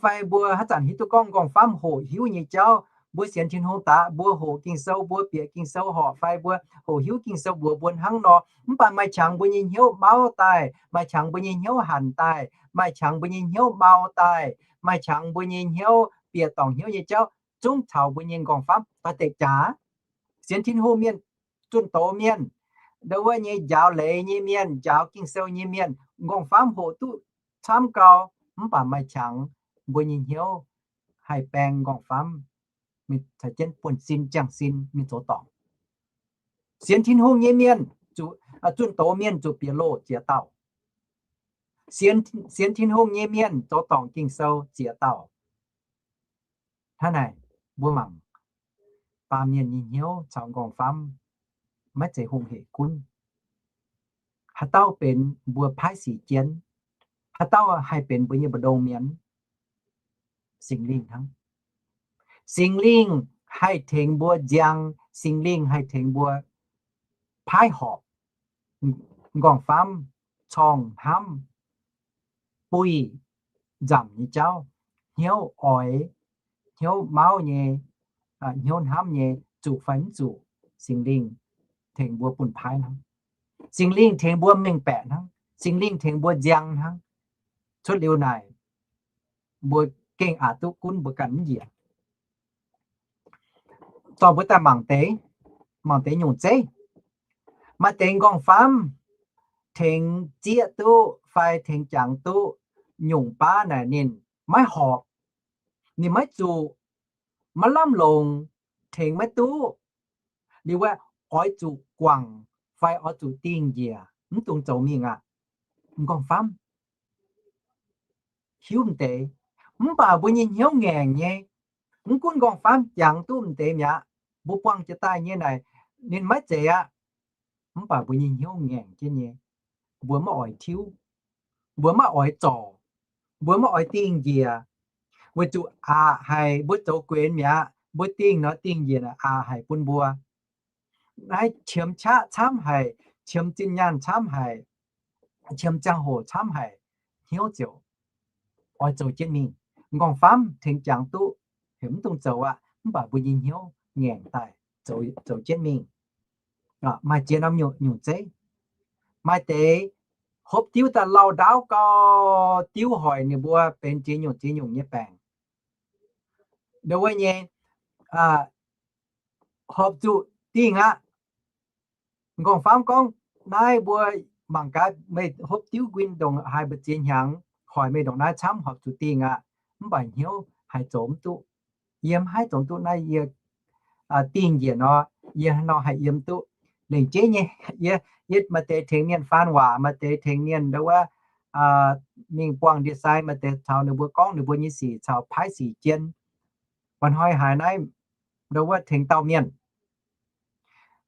fai mbuo haaix zanc hiuv duqv gorngv nqorngv-famv hoqc hiuv nyei jauv, mbuo sienx Tin-Hungh daaih, mbuo hoqc Ging-Sou, mbuo bieqc Ging-Sou horpc, fai mbuo hoqc hiuv Ging-Sou mbuox mbuo hnangv nor, mv baac maaih qangx mbuo nyei hnyouv mauv daaih, maaih qangx mbuo nyei hnyouv hanc daaih, maaih qangx mbuo nyei hnyouv mau daaih, maaih qangx mbuo nyei hnyouv bieqc dorngc hnyouv nyei jauv zungv caux mbuo nyei nqorngv-famv doix-dekc jaax. Sienx Tin-Hungh mienh, zunh doz mienh, ndo wuov nyei njaaux leiz nyei mienh, njaaux Ging-Sou nyei mienh, nqorngv-famv hoqc duqv camv gau, mv baac maaih qangx mbuo nyei hnyouv haih baeng nqorngv-famv, mingh caux jienv buonv-sin, jangx-sin mingh zoux dorngc. Sienx Tin-Hungh nyei mienh, zunh doz mienh zuqc bieqc loh ziex dauh. Sienx Tin-Hungh nyei mienh zoux dorngc Ging-Sou ziex dauh. Hnangv naaic, mbuo mangc baamh mienh nyei hnyouv caux nqorngv-famv maiv zeiz hungh hec gunv. Haaix dauh benx mbuo paaiv sic jienv? Haaix dauh haih benx mbuo nyei mbu'ndongx mienh? Singx Lingh hnangv. Singx Lingh haih tengx mbuo nziang, Singx Lingh haih tengx mbuo paaiv horpc nqorngv-famv, corngh hnamv, buih nzamc nyei jauv, hnyouv oix, hnyouv mauv nyei, hnyouv hnamv nyei, zuqc fai mv zuqc, Singx Lingh tengx mbuo bun paaiv hnangv. Singx Lingh tengx mbuo mengh baeqc hnangv. Singx Lingh tengx mbuo nziang hnangv. Cuotv liuz naaic, mbuo gengh aqc duqv gunv mbuo ganh mv njiec. Dorh mbuo daaih mangc deix, mangc deix nyungc zeiv. Maaih deix nqorngv-famv tengx zieqv duqv fai tengx jangx duqv nyungc baav naaic ninh maiv horpc, ninh maiv zuqc, maiv lamh longc, tengx maiv duqv. Liuz aeqv, oix zuqc guangc fai oix zuqc dingh njiec, mv dungx zoux mingh aqv. Nqorngv-famv hiuv m'deix, mv baac mbuo nyei hnyouv ngaengc nyei. Mv gunv nqorngv-famv jangx duqv m'deix mi'aqv, mbuo buangh jiex daaih nyei naaic, ninh maiv zeiz aqv. Mv baac mbuo nyei hnyouv ngaengc jienv nyei. Mbuo maiv oix tiuv, mbuo maiv oix zorc, mbuo maiv oix dingh njiec, weic zuqc aqc haic mbuo zoux guenx mi'aqv. Mbuo dingh nor dingh njiec aqc haic bun mbuo. Naaiv qiemx qaqv camv haic, qiemx zinh nyaanh camv haic, qiemx ziangh hoc camv haic, hnyouv ziouc oix zoux jienv mingh. Nqorngv-famv tengx jangx duqv, heuc mv dungx zoux aqv, mv baac mbuo nyei hnyouv ngaengc daaih zoux jienv mingh. Maaih ziex norm nyungc zeiv. Maaih deix hopv diuv daaih lauh ndaauv gau, diuv hoic ninh mbuo benx ziex nyungc ziex nyungc nyei baengc. Ndo wuov nyei, horpc zuqc dingh aqv. Nqorngv-famv gorngv, naaiv mbuo mangc gaax meih hopv diuv nquin ndongc haaix mbu'ziex hnyangx, hoic meih ndongc naaiv camv horpc zuqc dingh aqv. Mv baac hnyouv haiz zoux mv duqv. Yie mv haih zoux duqv naaiv, yie dingh njiec nor, yie nor haih yiem duqv. Lengc jeiv nyei, yie, yie maaih deix tengx mienh faan waac, maaih deix tengx mienh ndo wuov mingh buangh ndie-sai, maaih deix caux ninh mbuo gorngv ninh mbuo nyei sic caux paaiv sic jien. Mba'hnoi haiz naaiv ndo wuov tengx dauh mienh,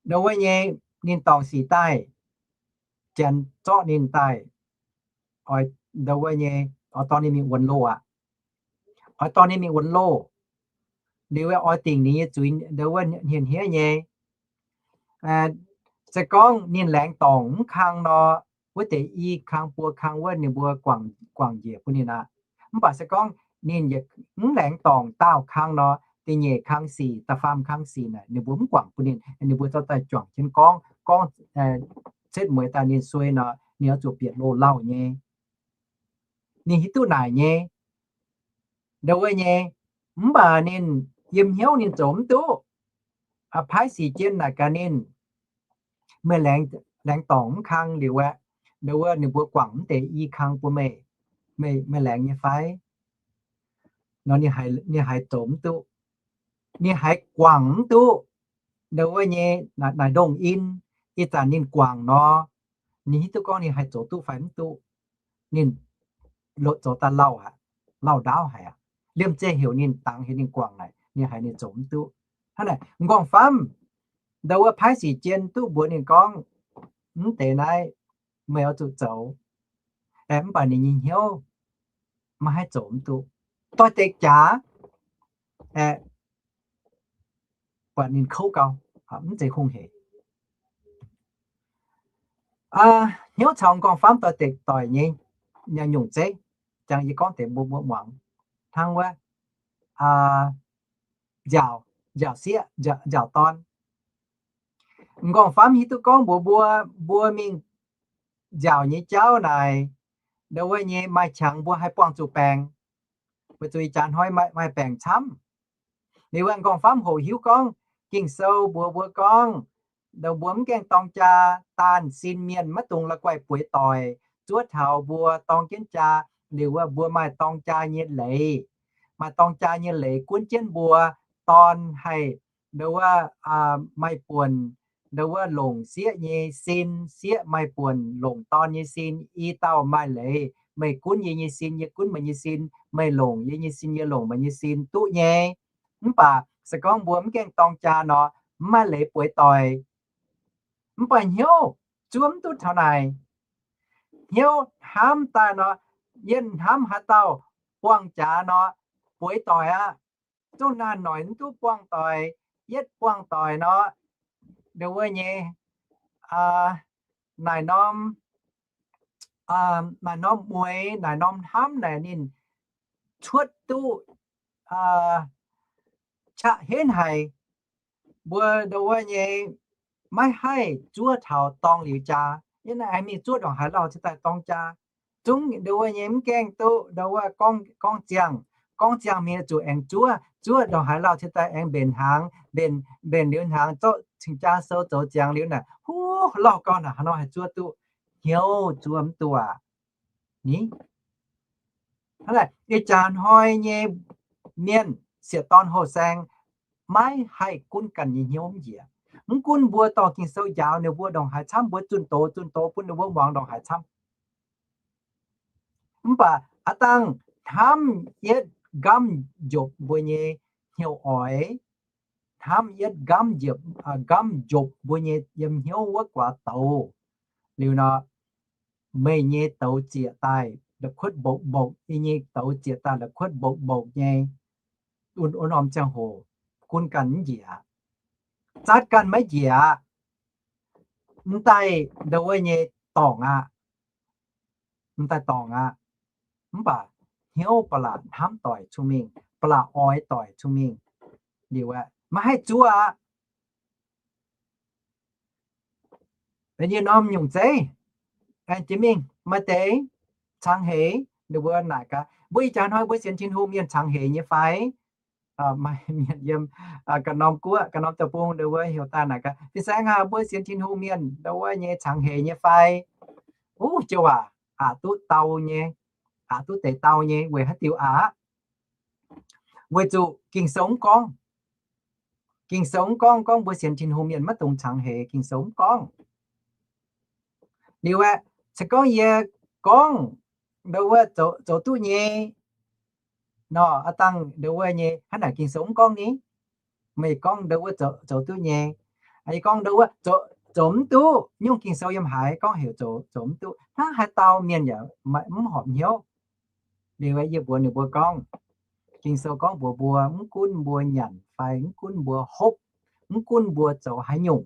ndo wuov nyei, ninh dorngc sic daaih, janx zorqv ninh daaih, oix, ndo wuov nyei, oix dorh ninh mingh wuonx loh aqv. Oix dorh ninh mingh wuonx loh. Liuz oix dingc ninh nyei zuiz ndo wuov hniev-hniev nyei. Se gorngv ninh laengz dorngc mv kang nor, wuov deix i kang buo kang wuov ninh mbuo guangc njiec bun ninh aqv. Mv baac se gorngv ninh yietc mv laengz dorngc daauh kang nor, da'nyeic kang sic, da'faam kang sic naaic ninh mbuo mv guangc bun ninh, ninh mbuo zorqv daaih juangc jienv gorngv, gorngv setv mueiz daaih ninh suei nor, ninh oix zuqc bieqc loz-lauh nyei. Ninh hiuv duqv naaic nyei, ndo wuov nyei. Mv baac ninh yiem hnyouv ninh zoux mv duqv. Paaiv sic jien naaic gaax ninh, meih laengz dorngc mv kang liuz aeqv, ndo wuov ninh mbuo guangc mv deix i kang bun meih, meih, meih laengz nyei fai? Nor ninh haiz zoux mv duqv. Ninh haiz guangc mv duqv ndo wuov nyei naaic ndongh in. Ih zanc ninh guangc nor, ninh hiuv duqv gorngv ninh haih zoux duqv fai mv duqv. Ninh zoux daaih lauh aqv, lauh ndaauv haic aqv. Liemh zeih heuc ninh dangx heuc ninh guangc naaic, ninh haiz ninh zoux mv duqv. Hnangv naaic m'nqorngv-famv ndo wuov paaiv sic jien duqv mbuox ninh gorngv, mv deix naaiv meih oix zuqc zoux. Aeqv, mv baac ninh nyei hnyouv maiv haih zoux mv duqv. Doix-dekc jaax, aeqv, buatc ninh kouv gau, mv zeiz hungh hec. Hnyouv caux m'nqorngv-famv doix-dekc doic nyei nyungc zeiv, jangx yie gorngv deix mbuo muangx hnangv wuov nziaauc, nziaauc sieqv, nziaauc dorn. M'nqorngv-famv hiuv duqv gorngv mbuox mbuo, mbuo mingh nziaauc nyei jauv naaic, ndo wuov nyei maaih qangx mbuo haih buangh zuqc baengc. Weic zuqc ih jaax hnoi maaih baengc camv. Liuz m'nqorngv-famv hoqc hiuv gorngv, Ging-Sou mbuox mbuo gorngv, ndo mbuo mv gaengh dorng jaa, daanh sin mienh maiv dungx la'guaih bueix doic, zuov taux mbuo dorng jienv jaa, liuz wuov mbuo maaih dorng jaa nyei leiz. Maaih dorng jaa nyei leiz gunv jienv mbuo, dorn haih ndo wuov maaih buonc, ndo wuov longc sieqv nyei sin, sieqv maaih buonc longc dorn nyei sin. I dauh maaih leiz, meih gunv yie nyei sin, yie gunv meih nyei sin, meih longc yie nyei sin, yie longc meih nyei sin duqv nyei. Mv baac se gorngv mbuo mv gaengh dorng jaa nor, mv maaih leiz bueix doic. Mv baac hnyouv zuov mv duqv taux naaic. Hnyouv hnamv daaih nor, yie hnamv haaix dauh buangh jaax nor, bueix doic aqv. Zungv naaiv noic mv duqv buangh doic, yietv buangh doic nor, ndo wuov nyei, naaic norm, naaic norm mueix, naaic norm hnamv naaic ninh cuotv duqv qaqv henv haic. Mbuo ndo wuov nyei maiv haih zuov taux dorng liuz jaa. Yie naaic aengx mingh zuov ndongc haaix lauh cingx daaih dorng jaa. Zungv ndo wuov nyei mv gaengh duqv ndo wuov gorngv ziangh, gorngv ziangh mingh zuqc aengx zuov, zuov ndongc haaix lauh cingx daaih aengx mbenc hnaangx, mbenc, mbenc liuz hnaangx zorqv cing-jaa sou zoux ziangx liuz naaic, huv, lauh gau naaic, haaix nor haih zuov duqv? Hnyouv zuov mv duqv aqv. Ni, hnangv naaic ih jaax hnoi nyei mienh, sieqv dorn houh saeng, maiv haih gunv ganh nyei hnyouv mv njiec. Mv gunv mbuo dorh Ging-Sou njaaux ninh mbuo ndongc haaix camv, mbuo zunh doz zunh doz bun ninh mbuo muangx ndongc haaix camv. Mv baac aav dangh hnamv yietv nqamv njopc mbuo nyei hnyouv oix, hnamv yietv nqamv njopc, nqamv njopc mbuo nyei yiem hnyouv wuov guaax douz. Liuz nor, meih nyei douz zieqc daaih la'kuotv mbokv mbokv, yie nyei douz zieqc daaih la'kuotv mbokv mbokv nyei. Wuov norm ziangh hoc gunv ganh mv njiec aqv. Zatv ganh maiv njiec aqv. M'daaih ndo wuov nyei dorngc aqv. M'daaih dorngc aqv. Mv baac hnyouv ba'laqc hnamv doic cong-mengh, ba'laqc oix doic cong-mengh. Liuz aeqv, maiv haih zuov aqv. Yie norm nyungc zeiv, aengx jiex mingh maaih deix cangx heix, ninh mbuo naaic gaax, mbuo ih jaax hnoi mbuo sienx Tin-Hungh mienh cangx heix nyei fai? maaih mienh yiem ganh norm guoqv, ganh norm deic-bung, ndau wuov heuc daaih naaic gaax, Fin-saeng aac, mbuo sienx Tin-Hungh mienh ndau wuov nyei cangx heix nyei fai? Uv, jiu waac, aqc duqv dau nyei, aqc duqv deix dau nyei. Weic haaix diuc aqv? Weic zuqc Ging-Sou mv gorngv. Ging-Sou mv gorngv, gorngv mbuo sienx Tin-Hungh mienh maiv dungx cangx heix. Ging-Sou mv gorngv. Liuz aeqv, se gorngv yie gorngv ndau wuov zoux duqv nyei nor, aa dangh ndau wuov nyei, hnangv naaic Ging-Sou mv gorngv ni. Meih gorngv ndau wuov zoux duqv nyei. Yie gorngv ndau wuov zoux mv duqv, nyungc Ging-Sou yiem haaix gorngv heuc zoux mv duqv? Hnangv haaix dauh mienh yaac mv horpc hnyouv. Liuz aeqv, yie mbuox ninh mbuo gorngv, Ging-Sou gorngv mbuox mbuo, mv gunv mbuo nyanc fai mv gunv mbuo hopv, mv gunv mbuo zoux haaix nyungc,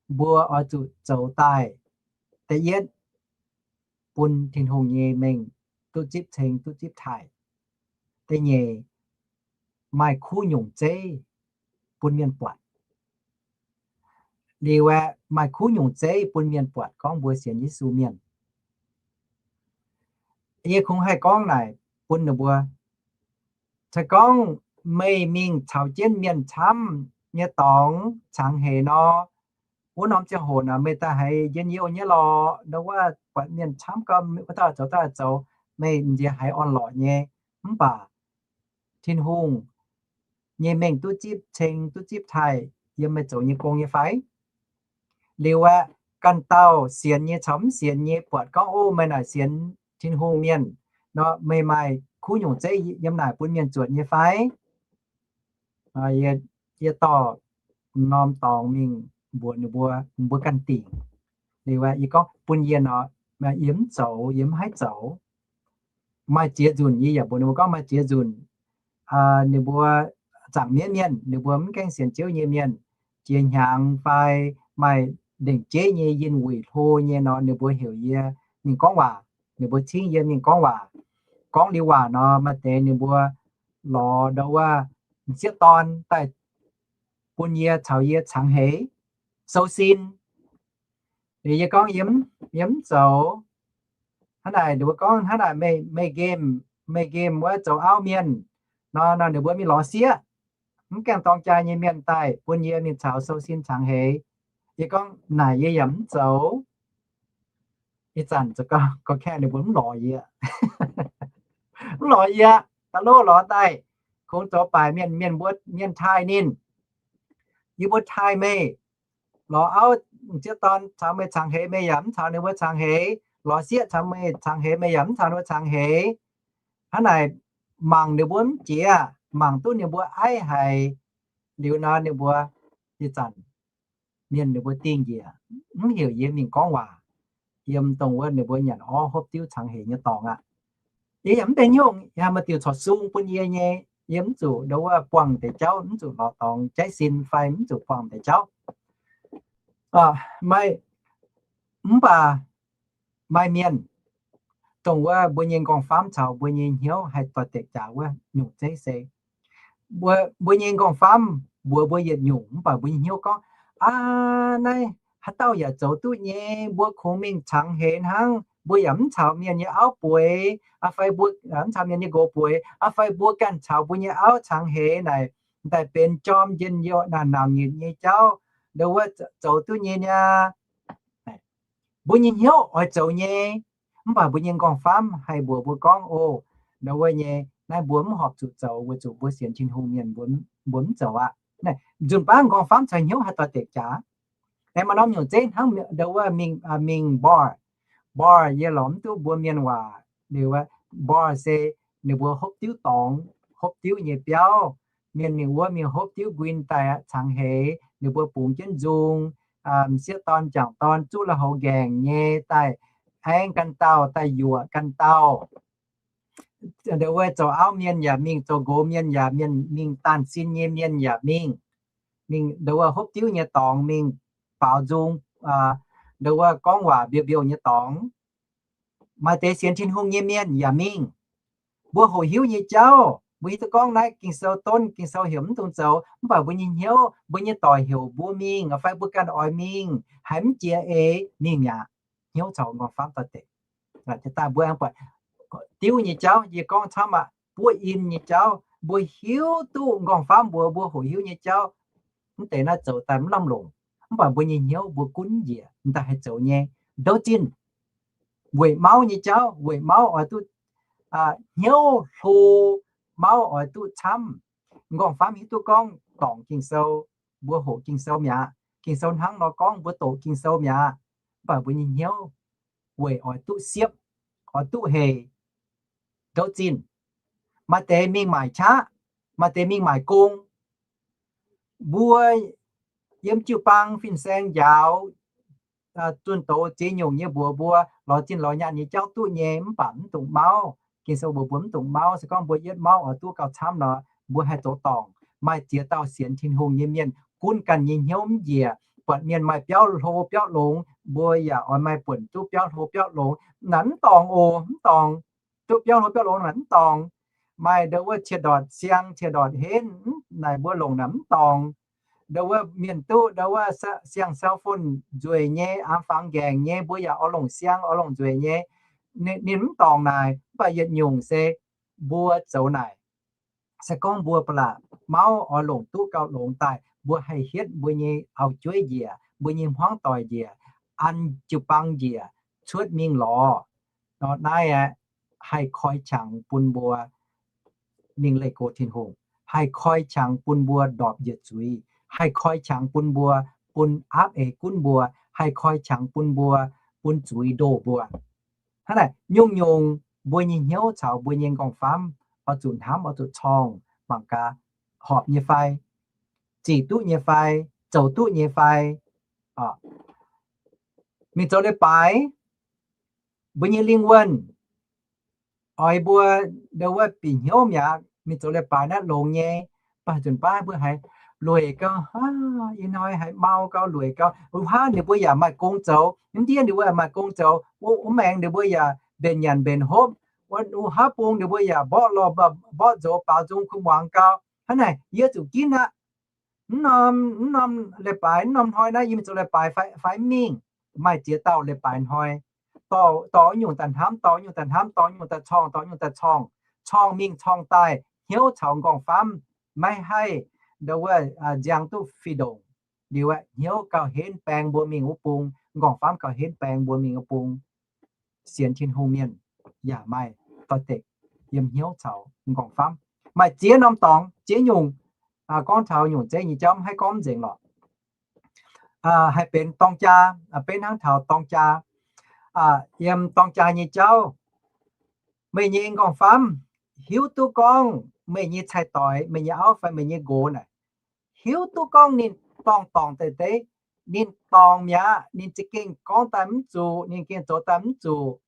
mbuo oix zuqc zoux daaih, da'yietv, bun Tin-Hungh nyei mengh duqv zipv ceng, duqv zipv taaih. Da'nyeic, maaih kuv nyungc zeiv bun mienh buatc. Liuz aeqv, maaih kuv nyungc zeiv bun mienh buatc gorngv mbuo sienx Yesu mienh. Yie kungx haih gorngv naaic bun ninh mbuo, se gorngv meih mingh caux jienv mienh camv nyei dorngx cangx heix nor, wuov norm ziangh hoc naaic meih daaih haiz njien-youh nyei lorqc. Ndau wuov buatc mienh camv gau, wuov dauh zoux, dauh zoux, meih nziex haiz orn-lorqc nyei. Mv baac Tin-Hungh nyei mengh duqv zipv ceng, duqv zipv taaih yiem meih zoux nyei gong nyei fai? Liuz aeqv, ganh dauh sienx nyei caux mv sienx nyei buatc gorngv, O, meih naaic sienx Tin-Hungh mienh nor, meih maaih kuv nyungc zeiv yiem naaic bun mienh zuotc nyei fai? Yie dorh norm dorngx mingh mbuox ninh mbuo, mbuo ganh dingc. Liuz aeqv, yie gorngv bun yie nor, yie mv zoux, yie mv haih zoux. Maaih ziex nzunc yie yaac mbuox ninh mbuo gorngv maaih ziex nzunc ninh mbuo zaangc mienv mienh, ninh mbuo mv gaengh sienx Ziouv nyei mienh, jiex hnyangx fai maaih ndengc jeiv nyei yinh wuic hlo nyei nor, ninh mbuo heuc yie mingh gorngv waac. Ninh mbuo cingv yie mingh gorngv waac. Gorngv liuz waac nor, maaih deix ninh mbuo lorz ndau wuov m'sieqv dorn daaih bun yie caux yie cangx heix, sou sin. Liuz yie gorngv, Yie mv zoux. Hnangv naaic ninh mbuo gorngv, Hnangv naaic meih, meih nqemh, meih nqemh wuov zoux auv mienh nor, nor ninh mbuo mingh lorz sieqv, mv gaengh dorng jaa nyei mienh daaih bun yie mingh caux sou sin cangx heix. Yie gorngv, Naaic yie yaac mv zoux. Ih zanc zoux gau, ga'kaeqv ninh mbuo mv lorz yie, mv lorz yie. Da'lov lorz daaih, kungx zoux baaic mienh, mienh mbuo, mienh taaih ninh. Yie mbuo taaih meih. Lorz auv m'sieqv dorn caux meih cangx heix, meih yaac mv caux ninh mbuo cangx heix. Lorz sieqv caux meih cangx heix, meih yaac mv caux ninh mbuo cangx heix. Hnangv naaic mangc ninh mbuo mv jiex, mangc duqv ninh mbuo aiv haic. Liuz nor ninh mbuo ih zanc mienh ninh mbuo dingh njiec, mv heuc yie mingh gorngv waac yiem dongh wuov ninh mbuo nyanc orv hopv diuv cangx heix nyei dorngx aqv. Yie yaac mv deix nyungc, yaac maaih diuc corc sung bun yie nyei, yie mv zuqc ndau wuov buangh deix jauv, mv zuqc lorz dorngx jaiv sin fai mv zuqc buangh deix jauv. Maaih, mv baac maaih mienh, dongh wuov mbuo nyei nqorngv-famv caux mbuo nyei hnyouv haih doix-dekc jaax wuov nyungc zeiv se, mbuo, mbuo nyei nqorngv-famv mbuox mbuo yietc nyungc, mv baac mbuo nyei hnyouv gorngv, Aa, naaiv haaix dauh yaac zoux duqv nyei, mbuo kungx mingh cangx heix hnangv, mbuo yaac mv caux mienh nyei auv bueix, aa, fai mbuo mv caux mienh nyei nqox bueix, aa, fai mbuo ganh caux mbuo nyei auv cangx heix naaic, daaih benx jorm njien-youh naaic naauc nyitc nyei jauv, ndau wuov zoux duqv nyei niaa. Mbuo nyei hnyouv oix zoux nyei, mv baac mbuo nyei nqorngv-famv haih mbuox mbuo gorngv, O, ndau wuov nyei, naaiv mbuo mv horpc zuqc zoux, weic zuqc mbuo sienx Tin-Hungh mienh, mbuo mv zoux aqv. Nzunc baav nqorngv-famv caux hnyouv haih doix-dekc jaax. Aengx maaih norm nyungc zeiv hnangv ndau wuov mingh, mingh bar. Bar yie lorz mv duqv mbuo mienh waac. Liuz bar se ninh mbuo hopv diuv dorngx, hopv diuv nyei biauv. Mienh mingh wuov mingh hopv diuv nquin daaih cangx heix, ninh mbuo bungx jienv nzung, m'sieqv dorn, m'jangc dorn zuqv lui-houx nqaengc nyei daaih aengv ganh dauh, daaih yuoqc ganh dauh. Ndau wuov zoux auv mienh yaac mingh, zoux nqox mienh yaac mienh mingh, daanh sin nyei mienh yaac mingh, mingh ndau wuov hopv diuv nyei dorngx mingh baaux nzung, ndau wuov gorngv waac mbiouh mbiouh nyei dorngx. Maaih deix sienx Tin-Hungh nyei mienh yaac mingh. Mbuo hoqc hiuv nyei jauv, mbuo hiuv duqv gorngv naaiv Ging-Sou donv, Ging-Sou heuc mv dungx zoux, mv baac mbuo nyei hnyouv, mbuo nyei doic heuc mbuo mingh, fai mbuo ganh oix mingh, haiz mv jiex eix mingh mi'aqv. Hnyouv caux nqorngv-famv doix-dekc. Daaih mbuo aengx buatc diuv nyei jauv, yie gorngv camv aqv, buov in nyei jauv, mbuo hiuv duqv m'nqorngv-famv mbuo, mbuo hoqc hiuv nyei jauv, mv deix naaiv zoux daaih mv lamh longc. Mv baac mbuo nyei hnyouv mbuo gunv njiec m'daaih haih zoux nyei. Ndouv zinh, weic mauv nyei jauv, weic mauv oix duqv hnyouv hlo, mauv oix duqv camv. M'nqorngv-famv hiuv duqv gorngv dorngc Ging-Sou, mbuo hoqc Ging-Sou mi'aqv, Ging-Sou hnangv nor gorngv, mbuo doqc Ging-Sou mi'aqv. Mv baac mbuo nyei hnyouv weic oix duqv siepv, oix duqv hec, ndouv zinh. Maaih deix mingh maaic qaqv, maaih deix mingh maaic gong. Mbuo yiem jiu-baang fin-saeng njaaux, zunh doz ziex nyungc nyei mbuox mbuo lorz zinh lorz nyaanh nyei jauv duqv nyei, mv baac mv dungx mauv. Ging-Sou mbuox mbuo mv dungx mauv. Se gorngv mbuo yietv mauv oix duqv gauh camv nor, mbuo haih zoux dorngc. Maaih ziex dauh sienx Tin-Hungh nyei mienh gunv ganh nyei hnyouv mv njiec. Buatc mienh maaih biauv hlo biauv longx, mbuo yaac oix maaih buonc duqv biauv hlo biauv longx. Naaic mv dorngc oc, mv dorngc. Duqv biauv hlo biauv longx naaic mv dorngc. Maaih ndau wuov cie ndortc siang, cie ndortc henv, naaic mbuo longc naaic mv dorngc. Ndau wuov mienh duqv ndau wuov siang cell phone nzueic nyei, aam fangx nqaengc nyei, mbuo yaac oix longc siang, oix longc nzueic nyei. Ninh mv dorngc naaic, mv baac yietc nyungc se mbuo zoux naaic. Se gorngv mbuo ba'laqc mauv oix longc duqv gauh longx daaih, mbuo haih hietv mbuo nyei auv-jueiv njiec, mbuo nyei hmuangv doic njiec, an jiu-baang njiec, cuotv mingh lorz. Nor naaiv aeqv, haih koi qangx bun mbuo mingh leih go Tin-Hungh, haih koi qangx bun mbuo ndorpc njiec zuiz, haih koi qangx bun mbuo, bun aapv eix gunv mbuo, haih koi qangx bun mbuo, bun zuiz ndoh mbuo. Hnangv naaic, nyungc-nyungc mbuo nyei hnyouv caux mbuo nyei m'nqorngv-famv oix zuqc hnamv, oix zuqc corngh mangc gaax horpc nyei fai, zic duqv nyei fai, zoux duqv nyei fai. Mingh zoux leiz-baaix, mbuo nyei lingh wuonh oix mbuo ndau wuov bieqc hnyouv mi'aqv. Mingh zoux leiz-baaix naaiv longx nyei, baac zunc baav mbuo haiz lueic gau, ih hnoi haiz mau gau, lueic gau. Wuov haav ninh mbuo yaac maaih gong zoux, mv ndiev ninh mbuo yaac maaih gong zoux, wuov maengx ninh mbuo yaac mbenc nyanc mbenc hopv, wuov haav bung ninh mbuo yaac mborqv lorh mborqv nzox baaux nzung kuv muangx gau. Hnangv naaic yie zuqc ginv aqv. Mv norm, mv norm leiz-baaix, mv norm hnoi naaiv yie mingh zoux leiz-baaix fai mv mingh? Maaih ziex dauh leiz-baaix hnoi, dorh, dorh nyungc daaih hnamv, dorh nyungc daaih hnamv, dorh nyungc daaih corngh, dorh nyungc daaih corngh, corngh mingh corngh daaih, hnyouv caux m'nqorngv-famv maiv haih ndau wuov nziang duqv fih ndongc. Liuz aeqv, hnyouv gauh henv baeng mbuo mingh wuov bung, m'nqorngv-famv gauh henv baeng mbuo mingh wuov bung. Sienx Tin-Hungh mienh yaac maaih doix-dekc yiem hnyouv caux m'nqorngv-famv. Maaih ziex norm dorngx, ziex nyungc. Gorngv taux nyungc zeiv nyei jauv mv haih gorngv nzengc lorqc. Haih benx dorng jaa, benx hnangv taux dorng jaa. Yiem dorng jaa nyei jauv, meih nyei m'nqorngv-famv hiuv duqv gorngv meih nyei cai-doix, meih nyei auv fai meih nyei nqox naaic, hiuv duqv gorngv ninh dorngc dorngc deix deix, ninh dorngc mi'aqv, ninh za'gengh gorngv daaih mv zuqc, ninh gengh zoux daaih mv zuqc,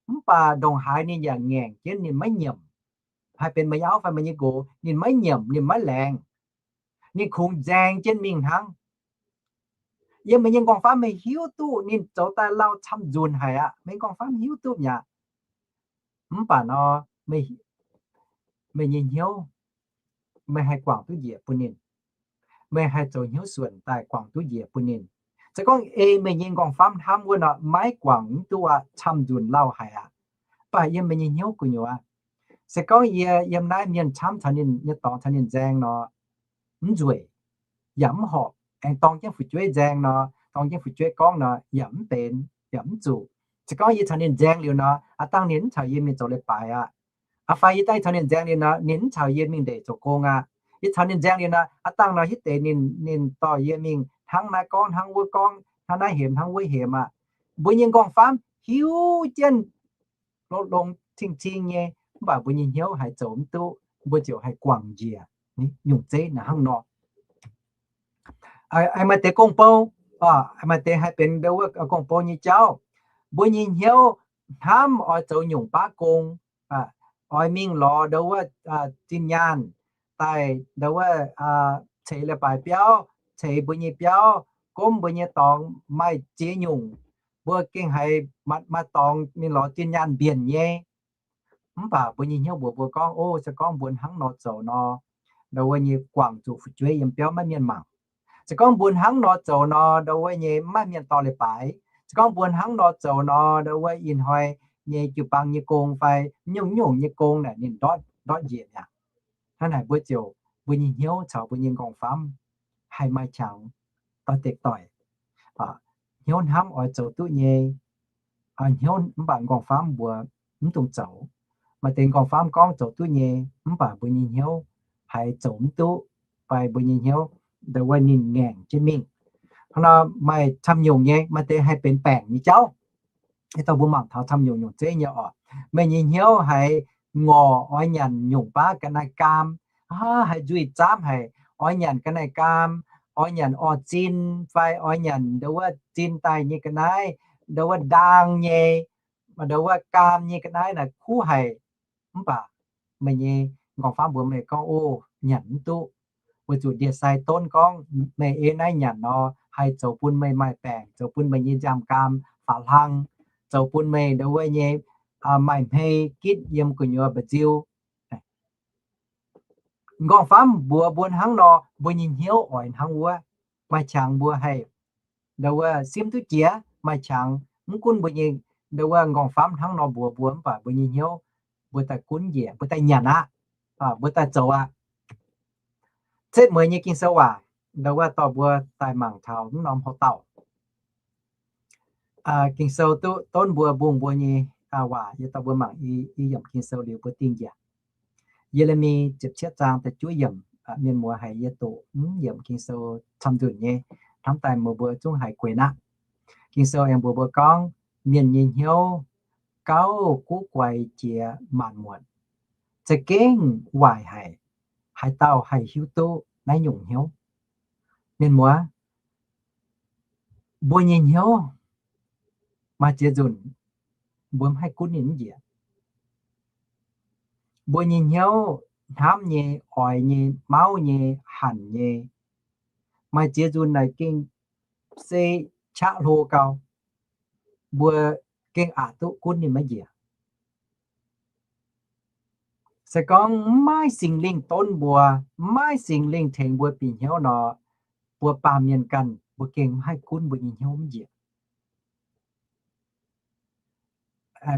mv baac ndongc haaix ninh yaac ngaengc jienv, ninh maiv nyiemc. Haih benx meih nyei auv fai meih nyei nqox, ninh maiv nyiemc, ninh maiv laengz. Ninh kungx nzaeng jienv mingh hnangv. Yiem meih nyei m'nqorngv-famv meih hiuv duqv ninh zoux daaih lauh camv-nzunc haic aqv. Meih m'nqorngv-famv hiuv duqv mi'aqv. Mv baac nor, meih nyei hnyouv, meih haih guangc duqv njiec bun ninh. Meih haih zoux hnyouv suonc daaih guangc duqv njiec bun ninh. Se gorngv ei meih nyei m'nqorngv-famv hnamv wuov nor, maiv guangc mv duqv aqv, camv-nzunc lauh haic aqv. Mv baac yiem meih nyei hnyouv gu'nyuoz, se gorngv yie yiem naaiv mienh camv caux ninh nyei dorngx caux ninh nzaeng nor, mv nzueic, yaac mv horpc. Aengx dorng jienv fu'jueiv nzaeng nor, dorng jienv fu'jueiv gorngv nor, yaac mv benx, yaac mv zuqc. Se gorngv yie caux ninh nzaeng liuz nor, aav dangh ninh mv caux yie mingh zoux leiz-baaix aqv. Aa fai yie daaih caux ninh nzaeng liuz nor, ninh mv caux yie mingh ndeic zoux gong aqv. Yie caux ninh nzaeng liuz nor, aav dangh nor hitv deix ninh, ninh dorh yie mingh hnangv naaiv gorngv hnangv wuov gorngv, hnangv naaiv hemx hnangv wuov hemx aqv. Mbuo nyei m'nqorngv-famv hiuv jienv longx-longx cing-cing nyei, mv baac mbuo nyei hnyouv haiz zoux mv duqv, mbuo ziouc haih guangc njiec nyungc zeiv naaiv hnangv nor. Maaih deix gong-bou, maaih deix haih benx ndau wuov gong-bou nyei jauv. Mbuo nyei hnyouv hnamv oix zoux nyungc baav gong, oix mingh lorz ndau wuov zinh nyaanh daaih ndau wuov ceix leiz-baaix biauv, ceix mbuo nyei biauv, gomv mbuo nyei dorngx. Maaih ziex nyungc mbuo gengh haiz maaih dorngx mingh lorz zinh nyaanh mbienc nyei. Mv baac mbuo nyei hnyouv mbuox mbuo gorngv, o, se gorngv mbuo hnangv nor zoux nor, ndau wuov nyei guangc zuqc fu'jueiv yiem biauv maiv mienh mangc. Se gorngv mbuo hnangv nor zoux nor, ndau wuov nyei maiv maaih mienh dorh leiz-baaix. Se gorngv mbuo hnangv nor zoux nor, ndau wuov ih hnoi nyei jiu-baang nyei gong fai nyungc-nyungc nyei gong naaic ninh ndortv, ndortv njiec mi'aqv. Hnangv naaic mbuo ziouc, mbuo nyei hnyouv caux mbuo nyei nqorngv-famv haih maaih qangx doix-dekc doic. Hnyouv hnamv oix zoux duqv nyei, hnyouv mv baac nqorngv-famv mbuox mv dungx zoux. Maaih deix nqorngv-famv gorngv zoux duqv nyei, mv baac mbuo nyei hnyouv haiz zoux mv duqv, fai mbuo nyei hnyouv ndo wuov ninh ngaengc jienv mingh. Hnangv nor maaih camv nyungc nyei, maaih deix haih benx baengc nyei jauv. Ih dauh mbuo mangc taux camv nyungc nyungc zeiv nyei oc. Meih nyei hnyouv haiz ngorc oix nyanc nyungc baav ga'naaiv gaam, haiz nzuih zaamv haic, oix nyanc ga'naaiv gaam, oix nyanc orv zin, fai oix nyanc ndo wuov zin daaih nyei ga'naaiv, ndo wuov ndaang nyei, ndo wuov gaam nyei ga'naaiv naaic kuv haic. Mv baac meih nyei nqorngv-famv mbuox meih gorngv, o, nyanc mv duqv. Weic zuqc ndie-sai donv gorngv meih ei naaiv nyanc nor, haih zoux bun meih maaih baengc, zoux bun meih nyei nziaamv-gaam faaux hlang, zoux bun meih ndo wuov nyei maaih hmei gitv yiem gu'nyuoz mba'nziu. Nqorngv-famv mbuox mbuo hnangv nor, mbuo nyei hnyouv oix hnangv wuov. Maaih qangx mbuo haih ndo wuov simv duqv jiex, maaih qangx mv gunv mbuo nyei ndo wuov nqorngv-famv hnangv nor mbuox mbuo, mv baac mbuo nyei hnyouv mbuo daaih gunv njiec, mbuo daaih nyanc aqv, mbuo daaih zoux aqv. Setv mueiz nyei Ging-Sou waac, ndo wuov dorh mbuo daaih mangc taux mv norm houc dauh Ging-Sou duqv donv mbuo mbungh mbuo nyei waac. Yie dorh mbuo mangc i yiemc Ging-Sou liuz mbuo dingh njiec. Ye^le^mi ziepc cietv zaang da'juov yiemc. Mienh muoz haiz yie doqc mv yiemc Ging-Sou camv nzunc nyei, hnamv daaih meih mbuo zungv haiz gueix naqv. Ging-Sou aengx mbuox mbuo gorngv, mienh nyei hnyouv gauh guv guaix jiex maanc muotc, za'gengh waaic haic. Haaix dauh haih hiuv duqv naaiv nyungc hnyouv? Mienh muoz, mbuo nyei hnyouv maaih ziex nzunc mbuo mv haih gunv ninh mv njiec. Mbuo nyei hnyouv hnamv nyei, oix nyei, mauv nyei, hanc nyei, maaih ziex nzunc naaic gengh se qaqv hlo gau, mbuo gengh aqc duqv gunv ninh maiv njiec. Se gorngv mv maaih Singx Lingh donv mbuo, mv maaih Singx Lingh tengx mbuo bieqc hnyouv nor, mbuo baamh mienh ganh mbuo gengh mv haih gunv mbuo nyei hnyouv mv njiec.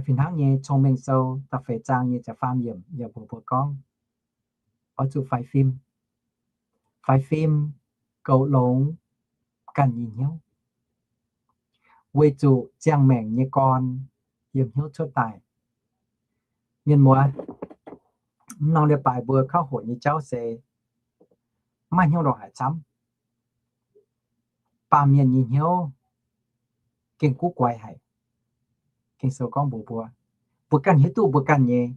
Fih hnangv nyei Cong-Mengh Sou da'feix zaang nyei ziepc faam yiemc yaac mbuox mbuo gorngv, oix zuqc faix fim. Faix fim goux longx ganh nyei hnyouv, weic zuqc ziangh maengc nyei gorn yiem hnyouv cuotv daaih. Mienh muoz, mv norm leiz-baaix mbuo kauv hoqc nyei jauv se mv maaih hnyouv ndongc haaix camv. Baamh mienh nyei hnyouv gengh guv guaix haic. Ging-Sou gorngv mbuox mbuo, mbuo ganh hiuv duqv mbuo ganh nyei,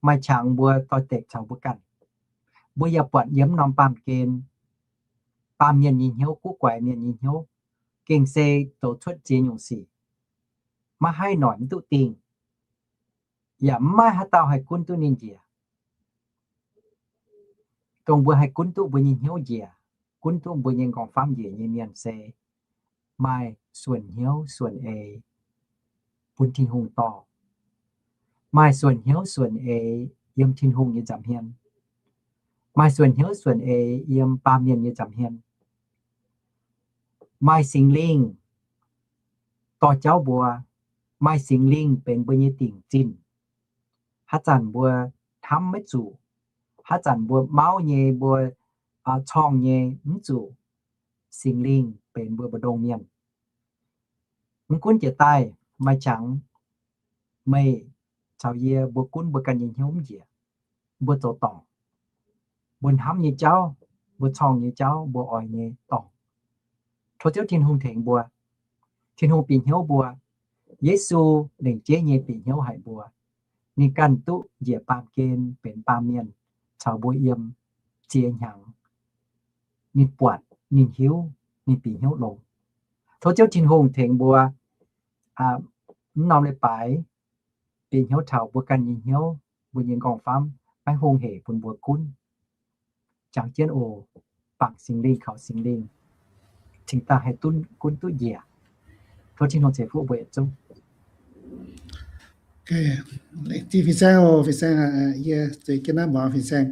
maaih qangx mbuo doix-dekc caux mbuo ganh. Mbuo yaac buatc yiem norm baamh gen, baamh mienh nyei hnyouv, guv guaix mienh nyei hnyouv, gengh se zoux cuotv ziex nyungc sic, maiv haih noic mv duqv dingh, yaac mv maaih haaix dauh haih gunv duqv ninh njiec. Dongh mbuo haih gunv duqv mbuo nyei hnyouv njiec, gunv duqv mbuo nyei nqorngv-famv njiec nyei mienh se maaih suonc hnyouv suonc eix bun Tin-Hungh dorh, maaih suonc hnyouv suonc eix yiem Tin-Hungh nyei nza'hmien, maaih suonc hnyouv suonc eix yiem baamh mienh nyei nza'hmien, maaih Singx Lingh dorh jauv mbuo, maaih Singx Lingh benx mbuo nyei dingc zinh. Haaix zanc mbuo hnamv maiv zuqc, haaix zanc mbuo mauv nyei, mbuo corngh nyei mv zuqc, Singx Lingh benx mbuo mbu'ndongx mienh. Mv gunv jiex daaih maaih qangx meih caux yie mbuo gunv mbuo ganh nyei hnyouv mv njiec, mbuo zoux dorngc. Mbuo hnamv nyei jauv, mbuo corngh nyei jauv, mbuo oix nyei dorngc. Tov Ziouv Tin-Hungh tengx mbuo. Tin-Hungh bieqc hnyouv mbuo. Yesu lengc jeiv nyei bieqc hnyouv haic mbuo. Ninh ganh duqv njiec baamh gen benx baamh mienh caux mbuo yiem ziex hnyangx. Ninh buatc, ninh hiuv, ninh bieqc hnyouv longx. Tov Ziouv Tin-Hungh tengx mbuo mv norm leiz-baaix bieqc hnyouv taux mbuo ganh nyei hnyouv, mbuo nyei nqorngv-famv maiv hungh hec bun mbuo gunv. Jangx jienv oc. Bangc Singx Lingh, kaux Singx Lingh cingx daaih haih gunv duqv njiec. Tov Tin-Hungh ceix fuqv mbuo yietc zungv. Fin-saeng oc, fin-saeng, yie zueiz jienv naaiv mbuox fin-saeng.